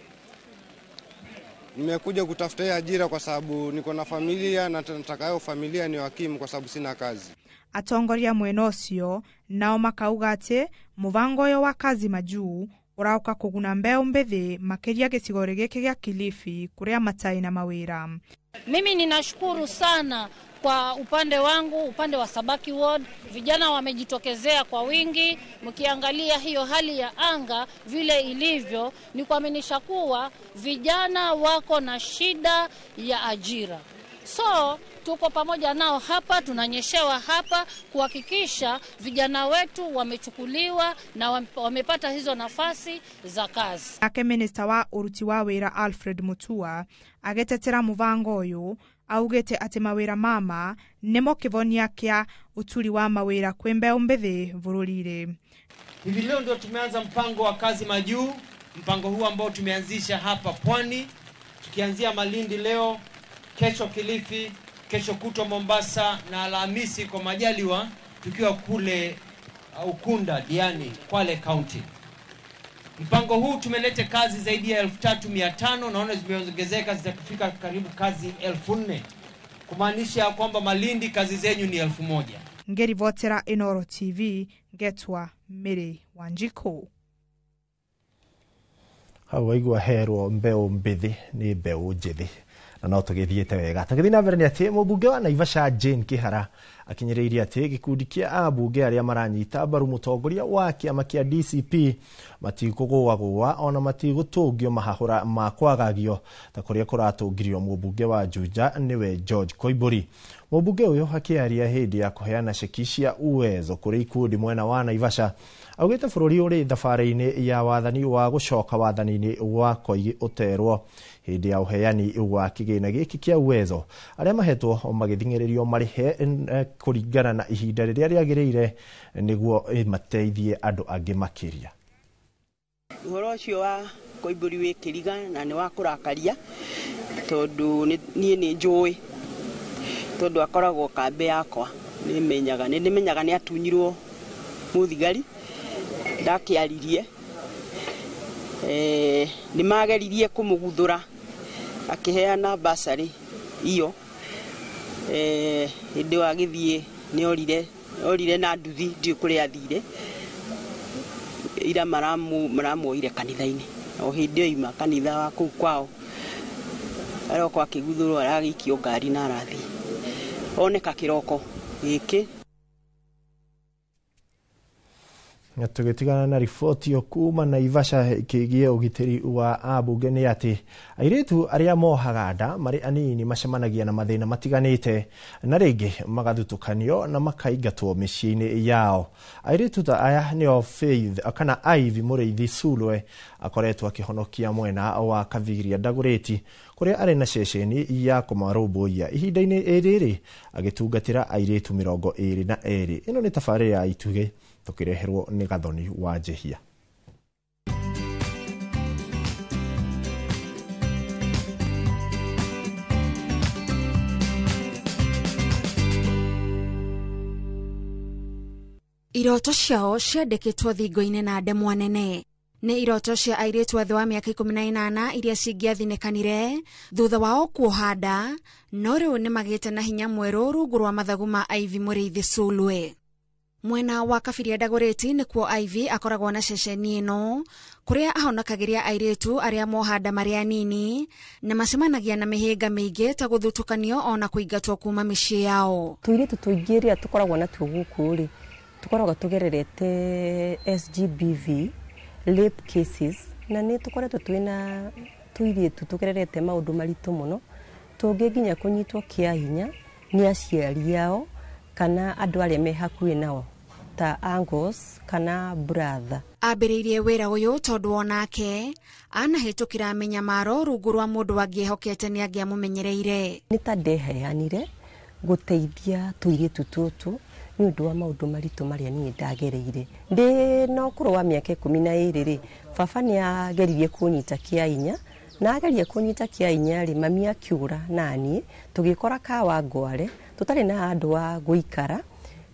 [SPEAKER 4] Nimekuja kutafuta hii ajira kwa sababu niko na familia na nataka hiyo familia ni wakimu kwa sababu sina kazi.
[SPEAKER 2] Atongoria mwena ũcio nao makauga atĩ mũbango ũyũ wa Kazi Majuu ũraũka kũguna mbeũ mbĩthĩ makĩria gĩcigo gĩkĩ gĩa Kilifi kũrĩa matarĩ na mawĩra.
[SPEAKER 12] Mimi ninashukuru sana kwa upande wangu, upande wa Sabaki Ward, vijana wamejitokezea kwa wingi. Mkiangalia hiyo hali ya anga vile ilivyo, ni kuaminisha kuwa vijana wako na shida ya ajira. So tuko pamoja nao hapa, tunanyeshewa hapa kuhakikisha vijana wetu wamechukuliwa na wamepata hizo nafasi za kazi.
[SPEAKER 2] Nake minista wa uruti wa wĩra Alfred Mutua agĩtetera mũbango ũyũ augĩte atĩ mawĩra mama nĩmo kĩvonia kĩa uturi wa mawĩra kwĩ mbeũ mbĩthĩ bũrũri-inĩ.
[SPEAKER 13] Hivi leo ndio tumeanza mpango wa Kazi Majuu, mpango huu ambao tumeanzisha hapa Pwani, tukianzia Malindi leo, kesho Kilifi, kesho kutwa Mombasa na Alhamisi kwa majaliwa tukiwa kule Ukunda, Diani, Kwale County. Mpango huu tumeleta kazi zaidi ya 3,500, naona zimeongezeka zitafika karibu kazi 4,000. Kumaanisha kwamba Malindi kazi zenyu ni 1,000.
[SPEAKER 2] Ngerivotera Inoro TV, ngetwa Mary Wanjiko.
[SPEAKER 1] Hau waigua herwo mbeũ mbĩthĩ nĩ mbeũ njĩthĩ na no tũgĩthiĩte wega. Tũgĩthiĩ na mbere nĩ atĩ mũmbunge wa Naivasha Jane Kĩhara akinyĩrĩirie atĩ gĩkundi kĩa ambunge arĩa maranyita mbaru mũtongoria wa kĩama kĩa DCP matikũgũagũa ona matigũtũngio mahahũra ma kwagagio ta kũrĩa kũratũngirio mũmbunge wa Juja nĩwe George Koimbũri. Mũmbunge ũyũ akĩaria hĩndĩ ya kũheana ceki cia Uwezo kũrĩ ikundi mwena wa Naivasha augĩte bũrũri ũrĩ thabarĩ-inĩ ya wathani wa gũcoka wathani-inĩ wa Koigi ũterwo. Hĩndĩ ya ũheani wa kĩgĩna gĩkĩ kĩa Uwezo arĩa mahetwo magĩthing'ĩrĩrio marĩhe kũringana na ihinda rĩrĩa rĩagĩrĩire nĩguo mateithie andũ angĩ makĩria.
[SPEAKER 14] Ũhoro ũcio wa Koimbũri wĩ kĩriga na nĩ wa kũrakaria tondũ niĩ nĩ njũĩ, tondũ akoragwo kambĩ yakwa, nĩmenyaga nĩndĩmenyaga nĩ atunyirwo mũthigari ndakĩaririe. Nĩ mageririe kũmũguthũra akĩheana basarĩ iyo. Hĩndĩ ĩyo agĩthiĩ nĩ orire na nduthi, ndiũĩ kũrĩa athire. Ira maramuoire kanitha-inĩ o hĩndĩ ĩyo ima kanitha wa kũu kwao, aroka akĩguthũrwo aragĩikio ngari na arathiĩ oneka kĩroko gĩkĩ.
[SPEAKER 1] Na tũgĩtigana na riboti ĩyo kuma Naivasha ĩkĩgiĩ ũgitĩri wa ambunge nĩ atĩ airĩtu arĩa mohaga nda marĩ anini macemanagia na mathĩna matiganĩte na rĩngĩ magathutũkanio na makaingatwo mĩciĩ-inĩ yao. Airĩtu ta aya nĩo Faith kana Ivy Mũrĩithi Sulwe akoretwo akĩhonokia mwena wa Kaviria Ndagũrĩti kũrĩa arĩ na ceceni ya kũmarũmbũiya ihinda-inĩ rĩrĩ agĩtungatĩra airĩtu 22. Ĩno nĩ tabarĩra ya Itugĩ tũkĩreherwo nĩ Gathoni wa Njehia.
[SPEAKER 15] Iroto ciao ciandĩkĩtwo thingo-inĩ na ndemwa nene. Nĩ iroto cia airĩtu a thĩ wa mĩaka 18 iria cingĩathinĩkanire thutha wao kuoha nda, no rĩu nĩmagĩte na hinya mwerũ rungu rwa mathagu ma Ivy Mũrĩithi Sulwe. Mwena wa Kabiria Ndagũrĩti nĩkuo Ivy akoragwo na ceceni ĩno kũrĩa ahonokagĩria airĩtu arĩa moha nda marĩ anini na macemanagia na mĩhĩnga mĩingĩ ta gũthutũkanio ona kũingatwo kuma mĩciĩ yao.
[SPEAKER 16] Tũirĩtu tũingĩ rĩrĩa tũkoragwo natuo gũkũ rĩ, tũkoragwo tũgererete SGBV rape cases, na nĩ tũkoretwo twĩna tũirĩtu tũgererete maũndũ maritũ mũno, tũngĩ nginya kũnyitwo kĩa hinya nĩ aciari ao kana andũ arĩa me hakuhĩ nao. Ta uncles kana brother.
[SPEAKER 15] Ambĩrĩirie wĩra ũyũ tondũ onake anahĩtũkĩra mĩnyamaro rungu rwa mũndũ angĩehokete nĩ angĩamũmenyereire.
[SPEAKER 16] Nĩ ta ndeheanire gũteithia tũirĩtu tũtũ nĩ ũndũ wa maũndũ maritũ marĩa niĩ ndagereire. Ndĩ na ũkũrũ wa mĩaka 12 rĩ, baba nĩ ageririe kũnyita kĩa inya, na ageria kũnyita kĩa inya rĩ, mami akiũra naniĩ tũgĩkora kawa ngware tũtarĩ na handũ wa gũikara.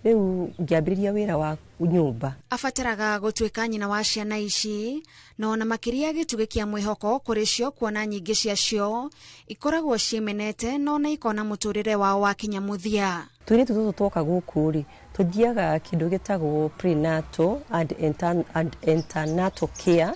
[SPEAKER 16] Rĩu ngĩambĩrĩria wĩra wa nyũmba.
[SPEAKER 15] Abataraga gũtuĩka nyina wa ciana ici na ona makĩria gĩtugĩ kĩa mwĩhoko kũrĩ cio, kuona nyingĩ ciacio ikoragwo ciĩmenete na ona ikona mũtũrĩre wao wakinya mũthia.
[SPEAKER 16] Tũirĩtu tũtũ twoka gũkũ rĩ, tũthiaga kĩndũ gĩtagwo prenatal and internatal care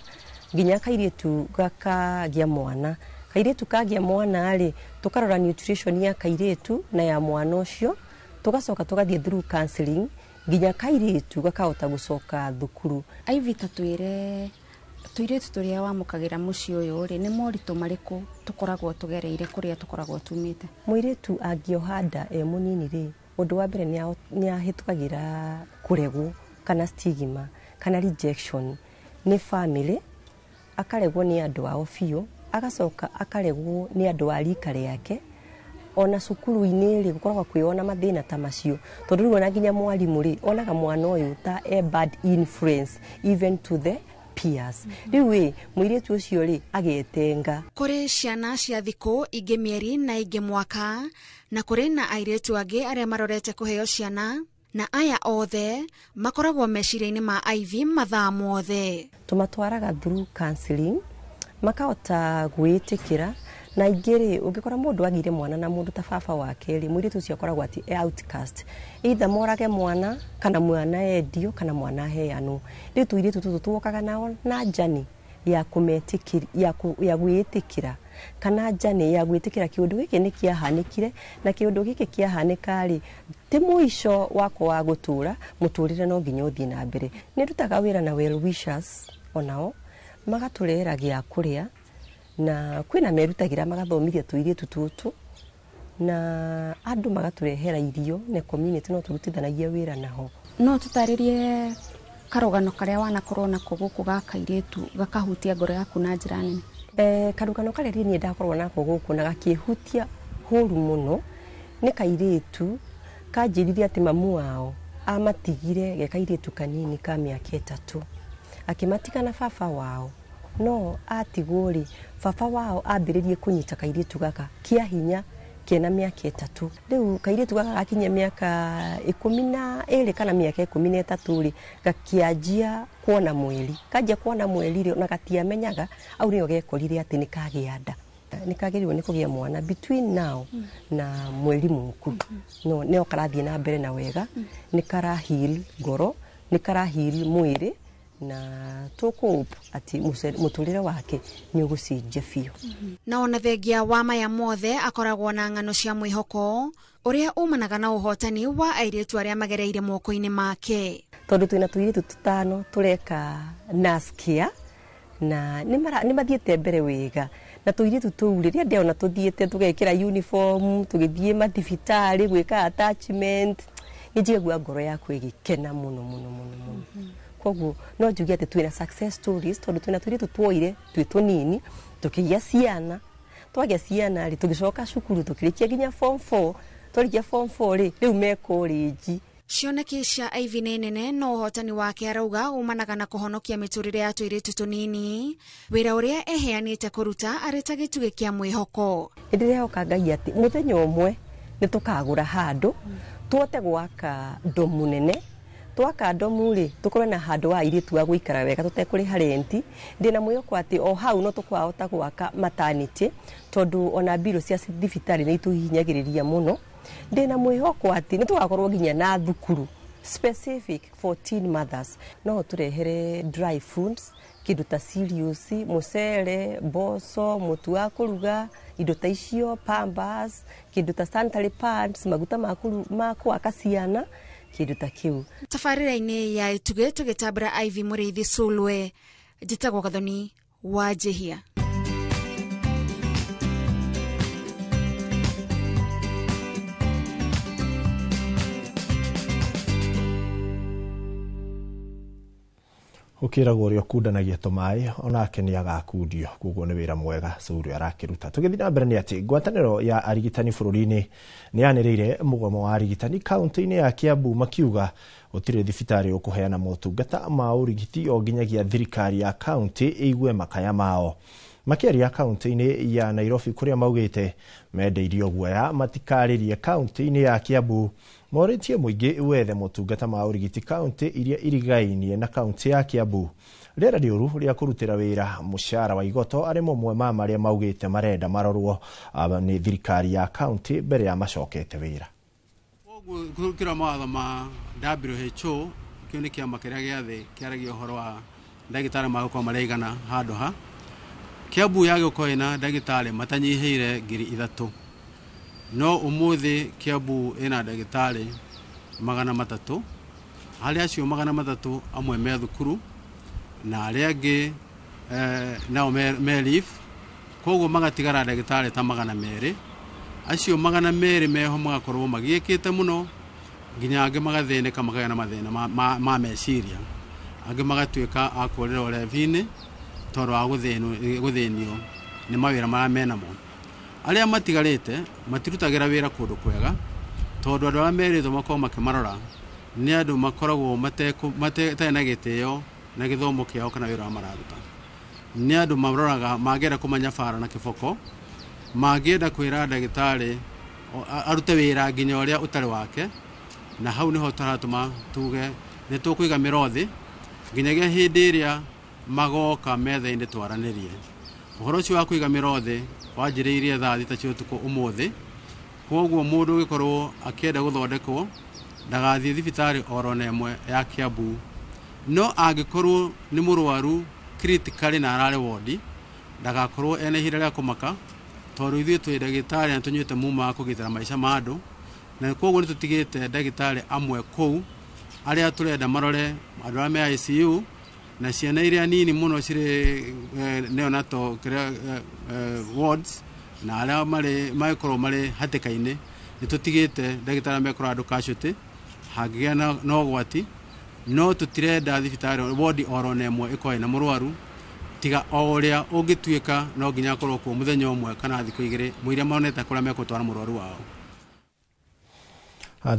[SPEAKER 16] nginya kairĩtu gakagĩa mwana. Kairĩtu kagĩa mwana rĩ, tũkarora nutrition ya kairĩtu na ya mwana ũcio, tũgacoka tũgathiĩ through counseling nginya kairĩtu gakahota gũcoka thukuru.
[SPEAKER 17] Ivy, ta twĩre tũirĩtu tũrĩa wamũkagĩra mũciĩ ũyũ rĩ, nĩ moritũ marĩkũ tũkoragwo tũgereire kũrĩa tũkoragwo tumĩte?
[SPEAKER 16] Mũirĩtu angĩoha nda e mũnini rĩ, ũndũ wa mbere nĩ ahĩtũkagĩra kũregwo kana stigma kana rejection nĩ family, akaregwo nĩ andũ ao biũ, agacoka akaregwo nĩ andũ a rika rĩake. Ona cukuru-inĩ rĩ, gũkoragwo kwĩ ona mathĩna ta macio, tondũ rĩu ona nginya mwarimũ rĩ, onaga mwana ũyũ ta a bad influence even to the peers. Rĩu ĩ, mũirĩtu ũcio rĩ, agetenga.
[SPEAKER 15] Kũrĩ ciana cia thikũ ingĩ mĩeri na ingĩ mwaka, na kũrĩ na airĩtu angĩ arĩa marorete kũheo ciana, na aya othe makoragwo meciria-inĩ ma Ivy mathaa mothe.
[SPEAKER 16] Tũmatwaraga through counseling, makahota gwĩtĩkĩra. Na ingĩ rĩ, ũngĩkora mũndũ agire mwana na mũndũ ta baba wake rĩ, mũirĩtu ũcio akoragwo atĩ e outcast, either morage mwana kana mwana endio kana mwana aheanwo. Rĩu tũirĩtu tũtũ tuokaga nao na njani ya kũmetĩkĩra, ya gwĩtĩkĩra, kana njani ya gwĩtĩkĩra kĩũndũ gĩkĩ nĩ kĩahanĩkire, na kĩũndũ gĩkĩ kĩahanĩka rĩ, ti mũico wakwa wa gũtũra, mũtũrĩre no nginya ũthiĩ na mbere. Nĩ ndutaga wĩra na well wishers onao magatũrehera gĩa kũrĩa, na kwĩna merutagĩra magathomithia tũirĩtu tũtũ, na andũ magatũrehera irio, na community no tũrutithanagia wĩra naho.
[SPEAKER 17] No tũtarĩrie karũgano karĩa wanakorwo nako gũkũ ga kairĩtu gakahutia ngoro yaku na njĩra nene?
[SPEAKER 16] Karũgano karĩa niĩ ndakorwo nako gũkũ na gakĩhutia hũru mũno nĩ kairĩtu kanjĩrire atĩ mamu wao amatigire ge kairĩtu kanini ka mĩaka 3, akĩmatiga na baba wao. No atigwo rĩ, baba wao ambĩrĩrie kũnyita kairĩtu gaka kĩa hinya kena mĩaka 3. Rĩu kairĩtu gaka gakinyia mĩaka 12 kana mĩaka 13 rĩ, gakĩanjia kuona mweri. Kanjia kuona mweri rĩ, na gatiamenyaga au nĩyo gekorire atĩ nĩ kagĩa nda. Nĩ kagĩrĩirwo nĩ kũgĩa mwana between now na mweri mũku. No nĩo karathiĩ na mbere na wega, nĩ kara heal ngoro, nĩ kara heal mwĩrĩ, na tũkũhope atĩ mũtũrĩre wake nĩ ũgũcenjia biũ.
[SPEAKER 15] Na ona thengia wa maya mothe akoragwo na ng'ano cia mwĩhoko ũrĩa umanaga na ũhotani wa airĩtu arĩa magereire moko-inĩ make.
[SPEAKER 16] Tondũ twĩna tũirĩtu tũtano tũreka nurse care, na nĩ mathiĩte mbere wega. Na tũirĩtu tũu rĩrĩa ndĩona tũthiĩte tũgekĩra uniform, tũgĩthiĩ mathibitarĩ gwĩka attachment, nĩ njiguaga ngoro yakwa ĩgĩkena mũno mũno mũno mũno. Koguo no njuge atĩ twĩna success stories, tondũ twĩna tũirĩtu tuoire twĩ tũnini tũkĩgĩa ciana, twagĩa ciana rĩ, tũgĩcoka cukuru tũkĩrĩkia nginya form 4, twarĩkia form 4 rĩ, rĩu me college.
[SPEAKER 15] Cioneki cia Ivy nĩ nene, no ũhotani wake arauga umanaga na kũhonokia mĩtũrĩre ya tũirĩtu tũnini, wĩra ũrĩa eheanĩte kũruta arĩ ta gĩtugĩ kĩa mwĩhoko.
[SPEAKER 16] Nĩ ndĩrehoka Ngai atĩ mũthenya ũmwe nĩ tũkagũra handũ tũhote gwaka ndomu nene. Twaka ndomu rĩ, tũkorwo na handũ wa airĩtu a gũikara wega tũtekũrĩha renti. Ndĩna mwĩhoko atĩ o hau no tũkahota gwaka maternity, tondũ ona mbirũ cia thibitarĩ nĩ itũhihinyagĩrĩria mũno. Ndĩna mwĩhoko atĩ nĩ tũgakorwo nginya na thukuru specific for teen mothers. No tũrehere dry foods, kĩndũ ta cereals, mũcere, mboco, mũtu wa kũruga, indo ta icio, pampers, kĩndũ ta sanitary pads, maguta ma kũhaka ciana, kĩndũ ta kĩu.
[SPEAKER 15] Tabarĩra-inĩ ya Itugĩ tũgĩtambũra Ivy Mũrĩithi Sulwe, njĩtagwo Gathoni wa Njĩhia.
[SPEAKER 1] Gũkĩragwo ũrĩa ũkundanagia tũmaĩ onake nĩ agakundio, koguo nĩ wĩra mwega Curia arakĩruta. Tũgĩthiĩ na mbere nĩ atĩ ngwatanĩro ya arigitani bũrũri-inĩ nĩ yanĩrĩire mũgomo wa arigitani kaunti-inĩ ya Kiambu, makiuga gũtirĩ thibitarĩ ũkũheana motungata ma ũrigiti o nginyagia thirikari ya kaunti ĩigue makaya mao. Makĩaria kaunti-inĩ ya Nairobi kũrĩa maugĩte mendeirio guoya matikarĩrie kaunti-inĩ ya Kiambu, morĩtie mũingĩ wethe motungata ma ũrigiti kaunti iria irigainie na kaunti ya Kiambu. Rĩera rĩũru rĩa kũrutĩra wĩra mũcara wa igoto arĩ mamwe ma marĩa maugĩte marenda marorwo nĩ thirikari ya kaunti mbere ya macokete wĩra.
[SPEAKER 18] Kũrũkĩra mawatho ma WHO, kĩu nĩ kĩama kĩrĩa gĩa thĩ kĩaragia ũhoro wa ndagĩtarĩ magũkorwo marĩ handũ ha Kiambu yagĩkorwo ĩna ndagĩtarĩ matanyihĩire 3,000, no ũmũthĩ Kiambu ĩna ndagĩtarĩ 300. Harĩ acio 300 amwe me thukuru na arĩa angĩ nao me leave, koguo magatigara ndagĩtarĩ ta 200. Acio 200 meho magakorwo magiĩkĩte mũno nginya angĩ magathĩnĩka, makagĩa na mathĩna ma meciria, angĩ magatuĩka a kũrĩra ũrevi-inĩ tondũ wa gũthĩnio nĩ mawĩra marĩa menamo. Arĩa matigarĩte matirutagĩra wĩra kũndũ kwega tondũ andũ arĩa merĩtwo makorwo makĩmarora nĩ andũ makoragwo matarĩ na gĩtĩo na gĩthomo kĩao kana wĩra ũrĩa mararuta. Nĩ andũ maroraga mangĩenda kũmenya bara na kĩboko, mangĩenda kwĩra ndagĩtarĩ arute wĩra nginya ũrĩa ũtarĩ wake, na hau nĩho tũratũma tuge nĩ tũkũiga mĩro thĩ nginyagia hĩndĩ ĩrĩa magoka metha-inĩ twaranĩrie. Ũhoro ũcio wa kũiga mĩro thĩ wanjĩrĩirie thaa 6 cia ũtukũ ũmũthĩ, koguo mũndũ ũgĩkorwo akĩenda gũthondekwo ndagathiĩ thibitarĩ oro na ĩmwe ya Kiambu, no angĩkorwo nĩ mũrwaru critically na ararĩ wodi ndagakorwo ena ihinda rĩa kũmaka, tondũ ithuĩ twĩ ndagĩtarĩ na tũnyuĩte muma wa kũgitĩra maica ma andũ, na koguo nĩ tũtigĩte ndagĩtarĩ amwe kũu arĩa tũrenda marore andũ arĩa me ICU na ciana iria nini mũno cirĩ neonatal wards na arĩa magĩkorwo marĩ hatĩka-inĩ. Nĩ tũtigĩte ndagĩtarĩ mekorwo andũ casualty hangĩgĩa na ũgwati, no tũtirenda thibitarĩ wodi oro na ĩmwe ĩkorwo ĩna mũrwaru tiga o ũrĩa ũngĩtuĩka no nginya akorwo kuo mũthenya ũmwe kana thikũ 2 mũiria monete kũrĩa mekũtwara mũrwaru wao.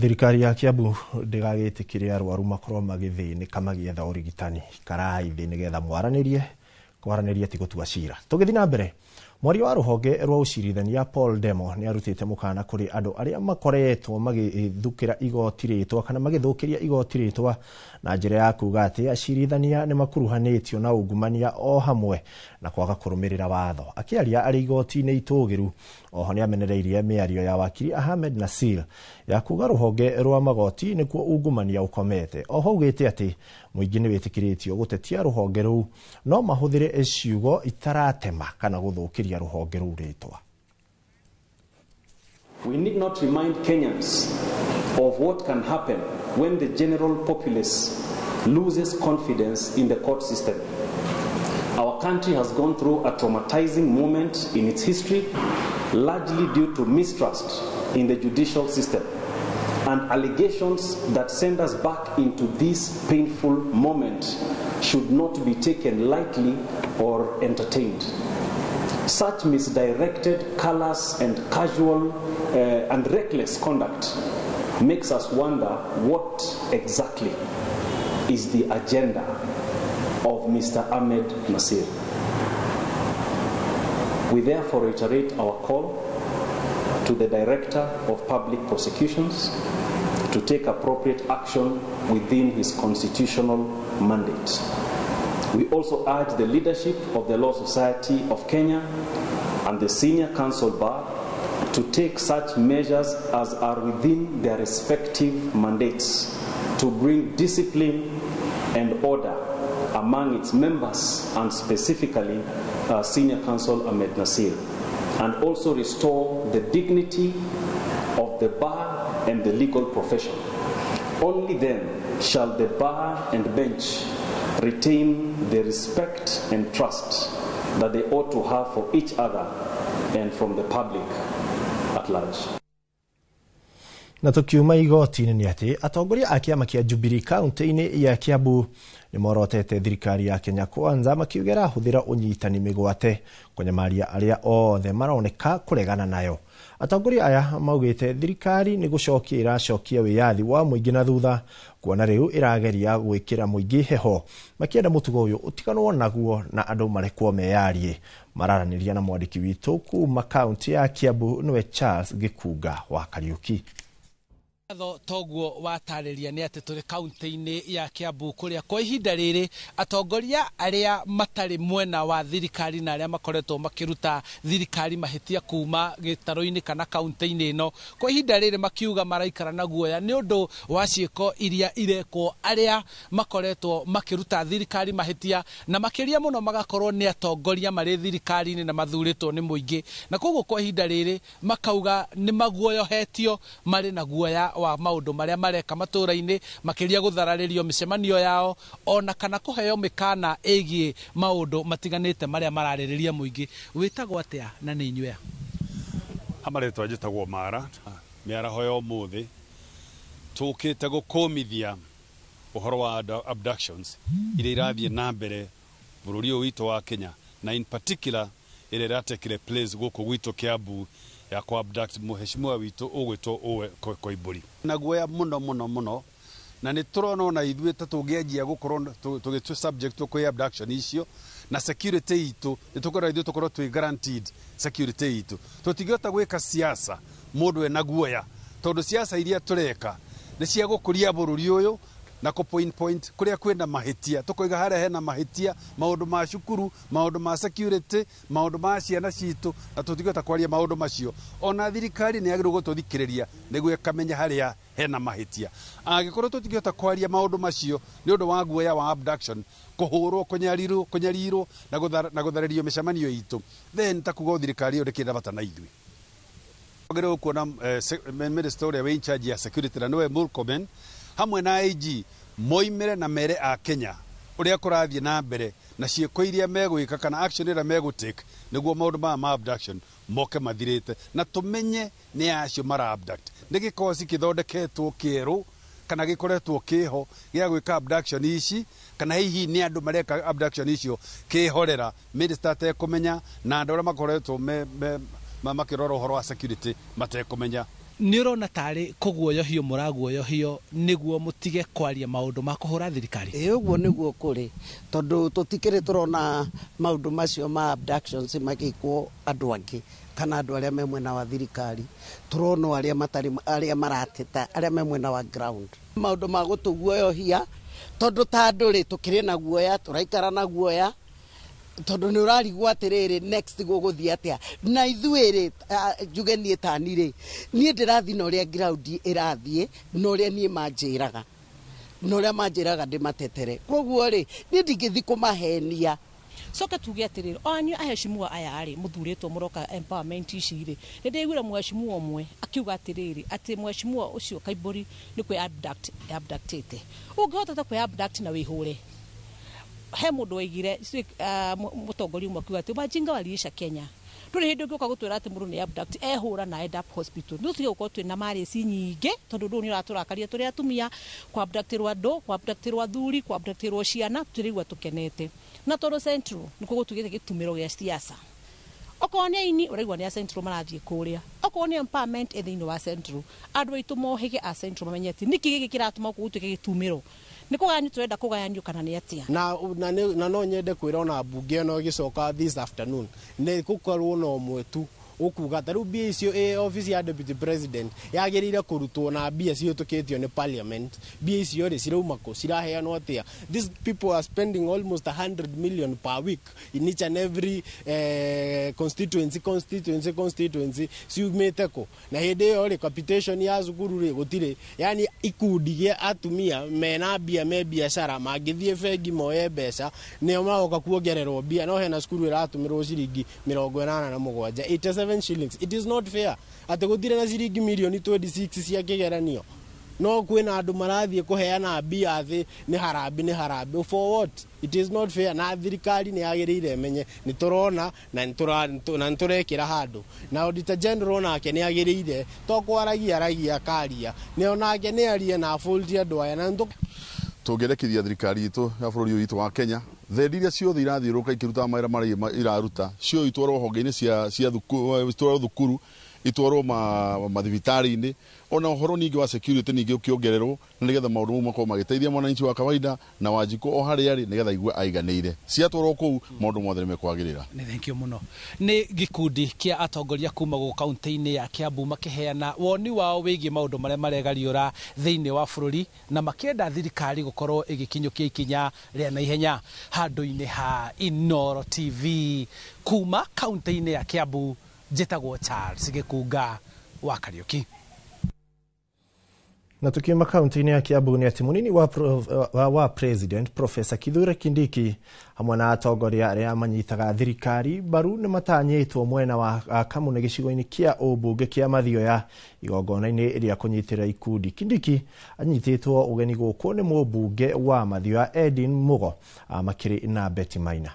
[SPEAKER 1] Thirikari ya Kiambu ndĩgagĩtĩkĩre arwaru makorwo magĩthĩnĩka magĩetha ũrigitani. Karai thĩ nĩgetha mwaranĩrie, kwaranĩria ti gũtua cira. Tũgĩthiĩ na mbere, mwaria wa rũhonge rwa ũcirithania Paul Demo nĩ arutĩte mũkana kũrĩ andũ arĩa makoretwo magĩthukĩra igoti rĩtwa kana magĩthũkĩria igoti rĩtwa na njĩra ya kuga atĩ acirithania nĩ makuruhanĩtio na ungumania o hamwe na kwaga kũrũmĩrĩra watho. Akĩaria arĩ igoti-inĩ itũgĩru, oho nĩ amenereirie mĩario ya wakiri Ahmed Nasir ya kuga rũhonge rwa magoti nĩkuo ungumania ũkomete. Oho augĩte atĩ mũingĩ nĩ wĩtĩkĩrĩtio gũtetia rũhonge rũu no mahũthĩre ciugo itaratema kana gũthũkĩria rũhonge rũu rĩtwa.
[SPEAKER 19] We need not remind Kenyans of what can happen when the general populace loses confidence in the court system. Our country has gone through a traumatizing moment in its history, largely due to mistrust in the judicial system and allegations that send us back into this painful moment should not be taken lightly or entertained. Such misdirected, callous, and casual and reckless conduct makes us wonder what exactly is the agenda of Mr. Ahmed Nasir. We therefore reiterate our call to the Director of Public Prosecutions to take appropriate action within his constitutional mandate. We also urge the leadership of the Law Society of Kenya and the Senior Counsel Bar to take such measures as are within their respective mandates to bring discipline and order among its members, and specifically Senior Counsel Ahmed Nasir, and also restore the dignity of the bar and the legal profession. Only then shall the bar and bench retain the respect and trust that they ought to have for each other and from the public at large.
[SPEAKER 1] Na tukiuma igoti-inĩ nĩ atĩ atongoria a kĩama kĩa Jubilee kaunti-inĩ ya Kiambu nĩ morotete thirikari ya Kenya Kwanza makiuga ĩrahũthĩra ũnyitani mĩgwate kũnyamaria arĩa othe maroneka kũregana nayo. Atongoria aya maugĩte thirikari nĩ gũcokia ĩracokia wĩyathi wa mũingĩ na thutha kuona rĩu ĩrageria gwĩkĩra mũingĩ heho makĩenda mũtugo ũyũ ũtiganwo naguo na andũ marekwo meyarie. Mararanĩria na mwandĩki witũ kuma kaunti ya Kiambu nĩwe Charles Gĩkunga wa Kariũki.
[SPEAKER 20] Toguo watarĩria nĩ atĩ tũrĩ kaunti-inĩ ya Kiambu kũrĩa kwa ihinda rĩrĩ atongoria arĩa matarĩ mwena wa thirikari na arĩa makoretwo makĩruta thirikari mahĩtia kuma gĩtarũ-inĩ kana kaunti-inĩ ĩno kwa ihinda rĩrĩ makiuga maraikara na guoya nĩ ũndũ wa ciĩko iria irekwo arĩa makoretwo makĩruta thirikari mahĩtia na makĩria mũno magakorwo nĩ atongoria marĩ thirikari-inĩ na mathurĩtwo nĩ mũingĩ, na koguo kwa ihinda rĩrĩ makauga nĩ maguoyohetio marĩ na guoya wa maũndũ marĩa mareka matũra-inĩ makĩria gũthararĩrio mĩcemanio yao ona kana kũheo mĩkana ĩgiĩ maũndũ matiganĩte marĩa mararĩrĩria mũingĩ. Wĩtagwo atĩa na nĩ inyuĩ a?
[SPEAKER 21] Marĩtwa njĩtagwo Mara. Mĩaraho ya ũmũthĩ tũkĩte gũkũmithia ũhoro wa abductions iria irathiĩ na mbere bũrũri ũyũ witũ wa Kenya, na in particular ĩrĩa ĩratekire place gũkũ gwitũ Kiambu ya ku abduct mũheshimiwa witũ ũgwĩtwo Koimbũri. Na guoya mũno mũno mũno, na nĩ tũrona ona ithuĩ ta tũngĩanjia gũkorwo tũgĩtua subject kwĩ abduction icio na security itũ nĩ tũkorwo ithuĩ tũkorwo twĩ guaranteed security itũ. Tũtingĩhota gwĩka siasa mũndũ ena guoya, tondũ siasa iria tũreka nĩ cia gũkũria bũrũri ũyũ na kũ point kũrĩa kwĩna mahĩtia, tũkoiga harĩa hena mahĩtia, maũndũ ma cukuru, maũndũ ma security, maũndũ ma ciana citũ, na tũtingĩhota kwaria maũndũ macio. Ona thirikari nĩ yagĩrĩirwo gũtũthikĩrĩria nĩguo ĩkamenya harĩa hena mahĩtia. Angĩkorwo tũtingĩhota kwaria maũndũ macio nĩ ũndũ wa guoya wa abduction, kũhũrwo, kũnyarirwo na gũtharĩrio mĩcemanio itũ, then ta kuga thirikari ĩyo ndĩkĩrĩ na bata na ithuĩ. Twagĩrĩirwo kuona minister ũrĩa wĩ in charge ya security na nĩwe Murkomen hamwe na IG moimĩre na mere a Kenya ũrĩa kũrathiĩ na mbere na ciĩko iria megwĩka kana action ĩrĩa megũtake nĩguo maũndũ maya ma abduction moke mathirĩte, na tũmenye nĩ acio mara abduct. Nĩ gĩkosi kĩthondeketwo kĩerũ kana gĩkoretwo kĩho gĩa gwĩka abduction ici, kana hihi nĩ andũ mareka abduction icio kĩhorera minister atekũmenya na andũ arĩa makoretwo makĩrora ũhoro wa security matekũmenya.
[SPEAKER 20] Nĩ ũrona tarĩ kũguoyohio mũraguoyohio nĩguo mũtige kwaria maũndũ ma kũhũra thirikari?
[SPEAKER 22] Ĩ, ũguo nĩguo kũrĩ, tondũ tũtikĩrĩ tũrona maũndũ macio ma abductions magĩkwo andũ angĩ kana andũ arĩa me mwena wa thirikari, tũrona arĩa matarĩ, arĩa marateta, arĩa me mwena wa ground. Maũndũ ma gũtũguoyohia tondũ ta andũ rĩ tũkĩrĩ na guoya, tũraikara na guoya tondũ nĩ ũrarigwo atĩrĩrĩ next gũgũthiĩ atĩa. Na ithuĩ rĩ, njuge niĩ tani rĩ, niĩ ndĩrathiĩ na ũrĩa ground ĩrathiĩ na ũrĩa niĩ manjĩraga, na ũrĩa manjĩraga ndĩmatetere. Koguo rĩ, niĩ ndingĩthiĩ kũmahenia.
[SPEAKER 23] Coke tuge atĩrĩrĩ, o anyuĩ aheshimiwa aya rĩ mũthurĩtwo mũroka empowerment ici rĩ, nĩ ndĩraiguire mũheshimiwa ũmwe akiuga atĩrĩrĩ atĩ mũheshimiwa ũcio Kaimbũri nĩ kwĩ abductĩte. Ũngĩhota ta kwĩ abduct na wĩhũre. He mũndũ waigire mũtongoria ũmwe akiuga atĩ wajinga waliisha Kenya. Ndũrĩ hĩndĩ ũngĩũka gũtwĩra atĩ mũndũ nĩ abduct ehũra na end up hospital. Nĩ tũtige gũkorwo twĩna marĩci nyingĩ tondũ ũndũ ũyũ nĩ ũratũrakaria tũrĩ atumia, kũ abductĩrwo andũ, kũ abductĩrwo athuri, kũ abductĩrwo ciana, tũtiraigua tũkenete. Na tondũ Central nĩkuo gũtuĩkĩte gĩtumĩro gĩa siasa. Okorwo nĩ aini ũraigua nĩ a Central marathiĩ kũrĩa, okorwo nĩ empowerment ĩ thĩinĩ wa Central, andũ aitũ mohĩge a Central mamenye atĩ nĩkĩ gĩkĩ kĩratũma gũkũ gũtuĩke gĩtumĩro, nĩ kũgayanio tũrenda kũgayanio kana nĩ atĩa.
[SPEAKER 24] Na no nyende kwĩra ona mbunge ĩno ĩgĩcoka this afternoon nĩ gũkorwo na ũmwe tu ũkuga ta rĩu mbia icio ĩ office ya deputy president yagĩrĩire kũrutwo na mbia cihĩtũkĩtio nĩ parliament. Mbia icio rĩ cirauma kũ, ciraheanwo atĩa? These people are spending almost 100 million per week in each and every constituency ciumĩte kũ? Na hĩndĩ ĩyo rĩ capitation ya cukuru rĩ gũtirĩ, yani ikundi gĩa atumia mena mbia me biacara mangĩthiĩ bengi moye mbeca nĩo magoka kuongererwo mbia, no hena cukuru ĩratũmĩrwo ciringi 87 shillings. It is not fair atĩ gũtirĩ na ciringi mirioni 26 cia kĩgeranio. No kwĩna andũ marathiĩ kũheana mbia thĩ nĩ harambee, nĩ harambee for what? It is not fair. Na thirikari nĩ yagĩrĩire ĩmenye nĩ tũrona na nĩ tũrekĩra handũ. Na Auditor General nake nĩ agĩrĩire to kwaragia aragia akaria, nĩ onake nĩ arie na abũrũrie andũ aya na
[SPEAKER 3] tũngĩendekithia thirikari itũ ya bũrũri ũyũ witũ wa Kenya thendi iria ciothe irathiũrũrũka ikĩrutaga mawĩra marĩa iraruta cio itwarwo honge-inĩ cia thukuru, itwarwo thukuru, itwarwo mathibitarĩ-inĩ, ona ũhoro ningĩ wa security ningĩ ũkĩongererwo na nĩgetha maũndũ mau makorwo magĩteithia mwananchi wa kawaida na Wanjikũ o harĩa arĩ nĩgetha aigue aiganĩire. Ciatwarwo kũu maũndũ mothe nĩmekwagĩrĩra.
[SPEAKER 20] Nĩ thank you mũno. Nĩ gĩkundi kĩa atongoria kuma gũkũ kaunti-inĩ ya Kiambu makĩheana woni wao wĩgiĩ maũndũ marĩa maregariũra thĩinĩ wa bũrũri na makĩenda thirikari gũkorwo ĩgĩkinyũkia ikinya rĩa naihenya. Handũ-inĩ ha Inooro TV kuma kaunti-inĩ ya Kiambu, njĩtagwo Charles Gĩkunga wa Kariũki.
[SPEAKER 1] Na tukiuma kaunti-inĩ ya Kiambu nĩ atĩ mũnini wa president Professor Kithure Kindiki hamwe na atongoria arĩa manyitaga thirikari mbaru nĩ matanyĩtwo mwena wa Kamune gĩcigo-inĩ kĩa ũmbunge kĩa Mathioya igongona-inĩ rĩa kũnyitĩrĩra ikundi. Kindiki anyitĩtwo ũgeni gũkũ nĩ mũmbunge wa Mathioya Edwin Mugo makĩrĩ na Betty Maina.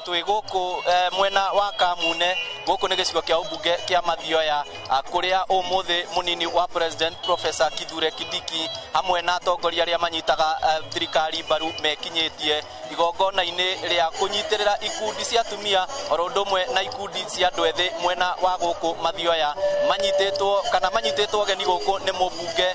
[SPEAKER 5] Twĩ gũkũ mwena wa Kamune, gũkũ nĩ gĩcigo kĩa ũmbunge kĩa Mathioya, kũrĩa ũmũthĩ mũnini wa president Professor Kithure Kindiki hamwe na atongoria arĩa manyitaga thirikari mbaru mekinyĩtie igongona-inĩ rĩa kũnyitĩrĩra ikundi cia atumia oro ũndũ ũmwe na ikundi cia andũ ethĩ mwena wa gũkũ Mathioya. Manyitĩtwo kana manyitĩtwo ũgeni gũkũ nĩ mũmbunge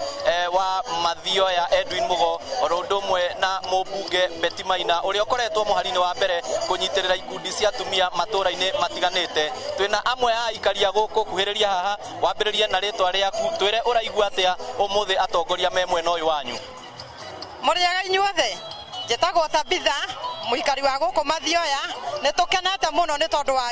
[SPEAKER 5] wa Mathioya Edwin Mugo oro ũndũ ũmwe na mũmbunge Betty Maina ũrĩa ũkoretwo mũhari-inĩ wa mbere kũnyitĩrĩra ikundi cia atumia matũra-inĩ matiganĩte. Twĩna amwe a aikaria gũkũ kuhĩrĩria haha, wambĩrĩrie na rĩtwa rĩaku, twĩre ũraigua atĩa ũmũthĩ atongoria me mwena ũyũ wanyu.
[SPEAKER 6] Mũrĩega inyuothe, njĩtagwo Tabitha, mũikari wa gũkũ Mathioya. Nĩ tũkenete mũno nĩ tondũ wa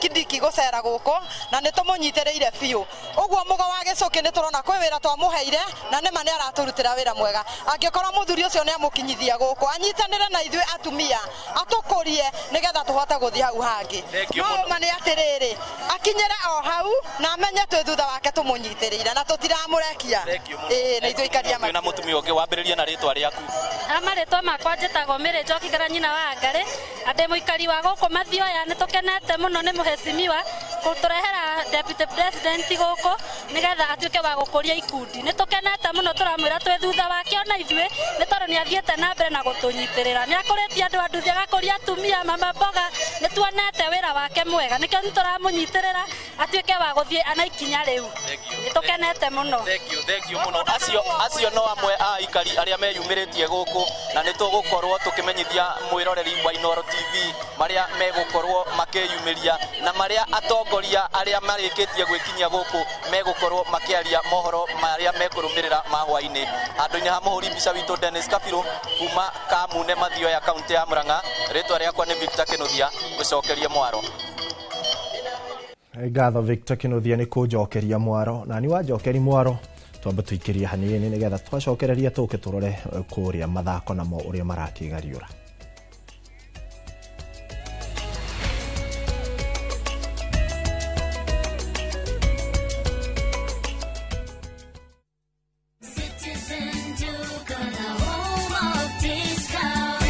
[SPEAKER 6] Kindiki gũcera gũkũ na nĩ tũmũnyitĩrĩire biũ. Ũguo Mũgo wa Gĩcũkĩ nĩ tũrona kwĩ wĩra twamũheire na nĩma nĩ aratũrutĩra wĩra mwega. Angĩkorwo mũthuri ũcio nĩ amũkinyithia gũkũ, anyitanĩre na ithuĩ atumia, atũkũrie nĩgetha tũhote gũthiĩ hau hangĩ. No ma nĩ atĩrĩrĩ, akinyĩre o hau na amenye twĩ thutha wake tũmũnyitĩrĩire na tũtiramũrekia. Ĩĩ na ithuĩ aikaria
[SPEAKER 5] Twĩna mũtumia ũngĩ, wambĩrĩrie na rĩtwa rĩaku.
[SPEAKER 7] Marĩtwa makwa njĩtagwo Mary Njoki Ngara nyina wa Ngarĩ, ndĩ mũikari wa gũkũ Mathioya. Nĩ tũkenete mũno nĩ mũhecimiwa kũtũrehera deputy president gũkũ nĩgetha atuĩke wa gũkũria ikundi. Nĩ tũkenete mũno, tũramwĩra twĩ thutha wake ona ithuĩ nĩ tondũ nĩ athiĩte na mbere na gũtũnyitĩrĩra. Nĩ akũrĩtie andũ a nduthi, agakũria atumia, mama mboga, nĩ tuonete wĩra wake mwega, nĩkĩo nĩ tũramũnyitĩrĩra atuĩke wa gũthiĩ na ikinya rĩu. Nĩ tũkenete mũno.
[SPEAKER 5] Thank you mũno. Acio no amwe a aikari arĩa meyumĩrĩtie gũkũ na nĩ tũgũkorwo tũkĩmenyithia mwĩroreri wa Inooro TV marĩa megũkorwo makĩyumĩria na marĩa atongoria arĩa marĩkĩtie gwĩkinyia gũkũ megũkorwo makĩaria mohoro marĩa mekũrũmĩrĩra ma hwaĩ-inĩ. Handũ-inĩ ha mũhũri mbica witũ Dennis Kabirũ kuma Kamune Mathioya kaunti ya Murang'a, rĩtwa rĩakwa nĩ Victor Kĩnuthia, ngũcokerie mwaro.
[SPEAKER 1] Ngatho Victor Kĩnuthia nĩ kũnjokeria mwaro, na nĩ wanjokeri mwaro twambe tũikĩrie hanini nĩgetha twacokereria tũke tũrore kũrĩa mathako namo ũrĩa marakĩgariũra.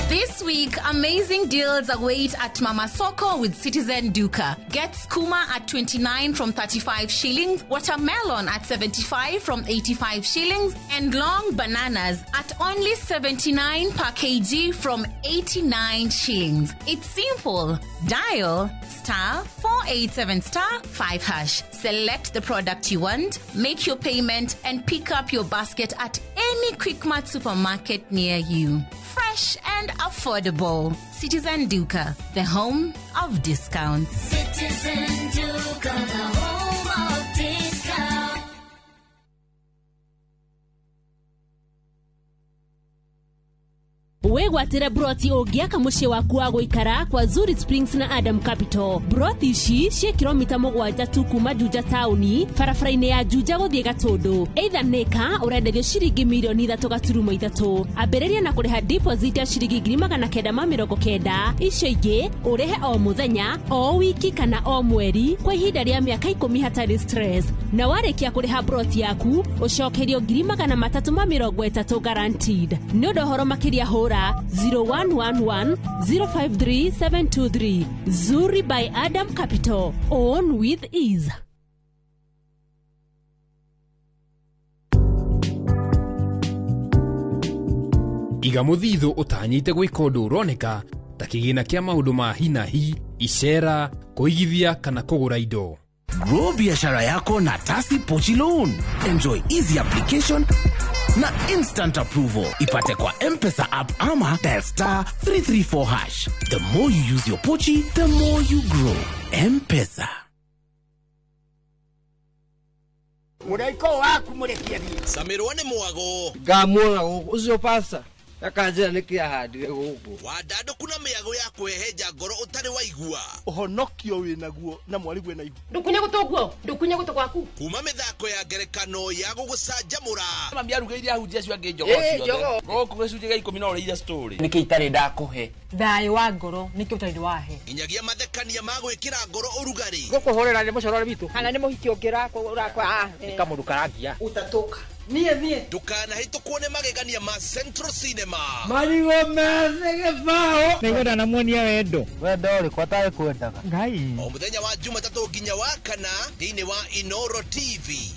[SPEAKER 29] This week, amazing deals await at Mama Soko with Citizen Duka. Get skuma at 29 from 35 shillings, watermelon at 75 from 85 shillings, and long bananas at only 79 per kg from 89 shillings. It's simple. Dial *487*5#. Select the product you want, make your payment, and pick up your basket at any Quickmart supermarket near you. Fresh and affordable. Citizen Duka, the home of discounts.
[SPEAKER 8] Citizen Duka, the home of discounts.
[SPEAKER 4] Wĩgwatĩre broti ũngĩaka mũciĩ waku wa gũikara kwa Zuri Springs na Adam Capital. Broti ici ciĩ kilomita 7 tu kuma Juja taũni, barabara-inĩ ya Juja gũthiĩ Gatũndũ. Either nĩka ũrenderio ciringi mirioni 3.3. Ambĩrĩria na kũrĩha deposit ya ciringi 990, icio ingĩ ũrĩhe o mũthenya, o wiki kana o mweri kwa ihinda rĩa mĩaka 10 hatarĩ stress. Na warĩkia kũrĩha broti yaku ũcokerio 330,000 guaranteed. Nĩ ũndũ ũhoro makĩria hũra 0111 053 723. Zuri by Adam Capital. Own with ease.
[SPEAKER 29] Iga mũthithũ ũtanyĩte gwĩka ũndũ ũroneka ta kĩgĩna kĩa maũndũ ma hi na hi, icera, kũigithia kana kũgũra indo.
[SPEAKER 9] Grow biashara yako na Tasi Pochi Loan. Enjoy easy application na instant approval. Ipate kwa M-Pesa app ama dial star 334 hash. The more you use your Pochi, the more you grow. M-Pesa.
[SPEAKER 10] Mũraiko waku mũrekie thiĩ.
[SPEAKER 11] Camirwo nĩ mwago.
[SPEAKER 12] Ngamuona gũkũ ũcio pasta akanjĩra nĩkĩ ahandire gũkũ.
[SPEAKER 11] Wandandũku na mĩago ya kwĩhehenja ngoro ũtarĩ waigua.
[SPEAKER 25] Ũhonokio wĩnaguo na mwarĩguo ena ihu.
[SPEAKER 26] Ndũkunye gũtũ guo, ndũkunye gũtũ gwaku.
[SPEAKER 11] Kuma mĩthako ya ngerekano ya gũgũcanjamũra.
[SPEAKER 27] Mami arugĩire ahunjia acio angĩ njogoo ciothe. Gũkũ gĩcunjĩ gĩa 10 no ũrĩire story.
[SPEAKER 28] Nĩkĩ itarĩ ndakũhe?
[SPEAKER 6] Thayũ wa ngoro nĩkĩ ũtarĩ wahe?
[SPEAKER 11] Nginyagia mathekania ma gwĩkĩra ngoro ũrugarĩ.
[SPEAKER 28] Gũkũhũrĩra nĩ mũcorore witũ.
[SPEAKER 6] Kana nĩ mũhiki ũngĩ ũrakwa.
[SPEAKER 28] Nĩ kamũndũ karangia.
[SPEAKER 6] Ũtatũka. Niĩ niĩ.
[SPEAKER 11] Ndũkanahĩtũkwo nĩ magegania ma Central Cinema.
[SPEAKER 30] Marigũ methĩ gĩbaũ.
[SPEAKER 31] Nĩngwenda namuonia wendo.
[SPEAKER 28] Wendo ũrĩkũ atarĩ kwendaga?
[SPEAKER 31] Ngai.
[SPEAKER 11] O mũthenya wa Jumatatũ nginya wa kana thĩinĩ wa Inoro TV.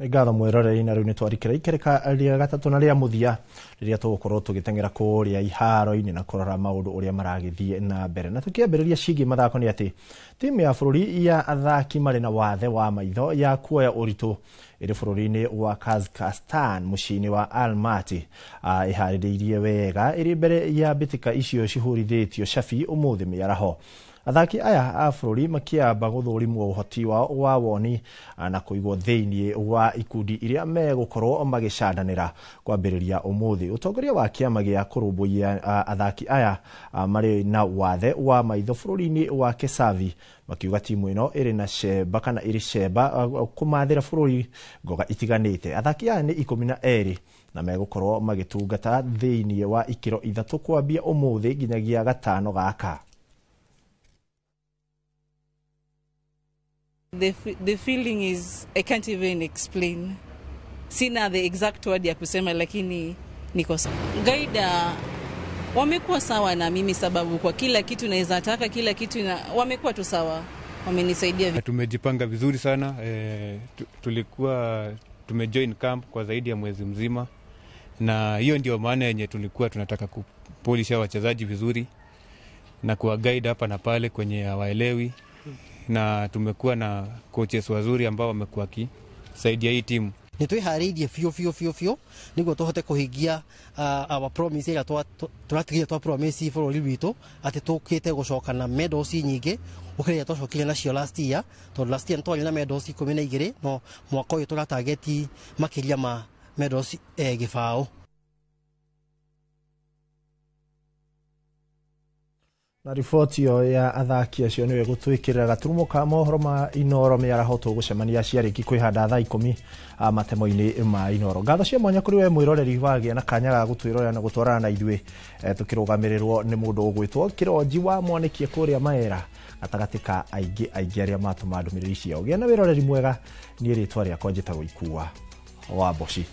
[SPEAKER 1] Ngatho mwĩroreri na rĩu nĩ twarikĩra ikereka rĩa gatatũ na rĩa mũthia rĩrĩa tũgũkorwo tũgĩteng'era kũrĩa iharo-inĩ na kũrora maũndũ ũrĩa maragĩthiĩ na mbere. Na tũkĩambĩrĩria ciĩgiĩ mathako nĩ atĩ timu ya bũrũri ya athaki marĩ na wathe wa maitho ya kuoya ũritũ ĩrĩ bũrũri-inĩ wa Kazakhstan mũciĩ-inĩ wa Almaty ĩharĩrĩirie wega ĩrĩ mbere ya mbĩtĩka icio cihũrithĩtio cabi ũmũthĩ mĩaraho. Athaki aya a bũrũri makĩamba gũthũrimwo ũhoti wao wa woni na kũigwo thĩinĩ wa ikundi iria megũkorwo magĩcandanĩra kwambĩrĩria ũmũthĩ. Ũtongoria wa kĩama gĩa kũrũmbũiya athaki aya marĩ na wathe wa maitho bũrũri-inĩ wa Kesavi makiuga timu ĩno ĩrĩ na cemba kana ĩrĩ cemba kũmathĩra bũrũri ngoga itiganĩte. Athaki aya nĩ 12 na megũkorwo magĩtungata thĩinĩ wa ikĩro 3 kwambia ũmũthĩ nginyagia gatano gaka.
[SPEAKER 32] The feeling is, I can't even explain. Sina the exact word ya kusema, lakini niko sawa. Gaida wamekuwa sawa na mimi sababu kwa kila kitu naweza taka, kila kitu na wamekuwa tu sawa. Wamenisaidia.
[SPEAKER 33] Tumejipanga vizuri sana. Tulikuwa tumejoin camp kwa zaidi ya mwezi mzima, na hiyo ndio maana yenye tulikuwa tunataka kupolisha wachezaji vizuri na kuwa guide hapa na pale kwenye hawaelewi. Na tumekuwa na coaches wazuri ambao wamekuwa wakisaidia hii timu.
[SPEAKER 34] Nĩ twĩharĩirie biũ biũ biũ biũ nĩguo tũhote kũhingia our promise ĩrĩa tũratigire twa promise bũrũri witũ atĩ tũkĩte gũcoka na medals nyingĩ gũkĩra iria twacokire nacio last year, tondũ last year nĩtwarĩ na medals 12 no mwaka ũyũ tũratageti makĩria ma medals 20.
[SPEAKER 1] Na riboti ĩyo ya athaki acio nĩyo ĩgũtwĩkĩrĩra gaturumo ka mohoro ma Inoro mĩaraho tũgũcemania ciarĩki kwĩhanda thaa 10 matemo-inĩ ma Inoro. Ngatho cia mwanya kũrĩ we mwĩroreri wagĩa na kanya ga gũtwĩrorera na gũtwarana na ithuĩ tũkĩrũgamĩrĩrwo nĩ mũndũ ũgwĩtwo Kĩronji wa Mwanĩkie kũrĩa Maera gatagatĩ ka aingĩ aingĩ arĩa matũma ndũmĩrĩri ciao. Gĩa na wĩroreri mwega, niĩ rĩtwa rĩakwa njĩtagwo Ikua wa Mboci.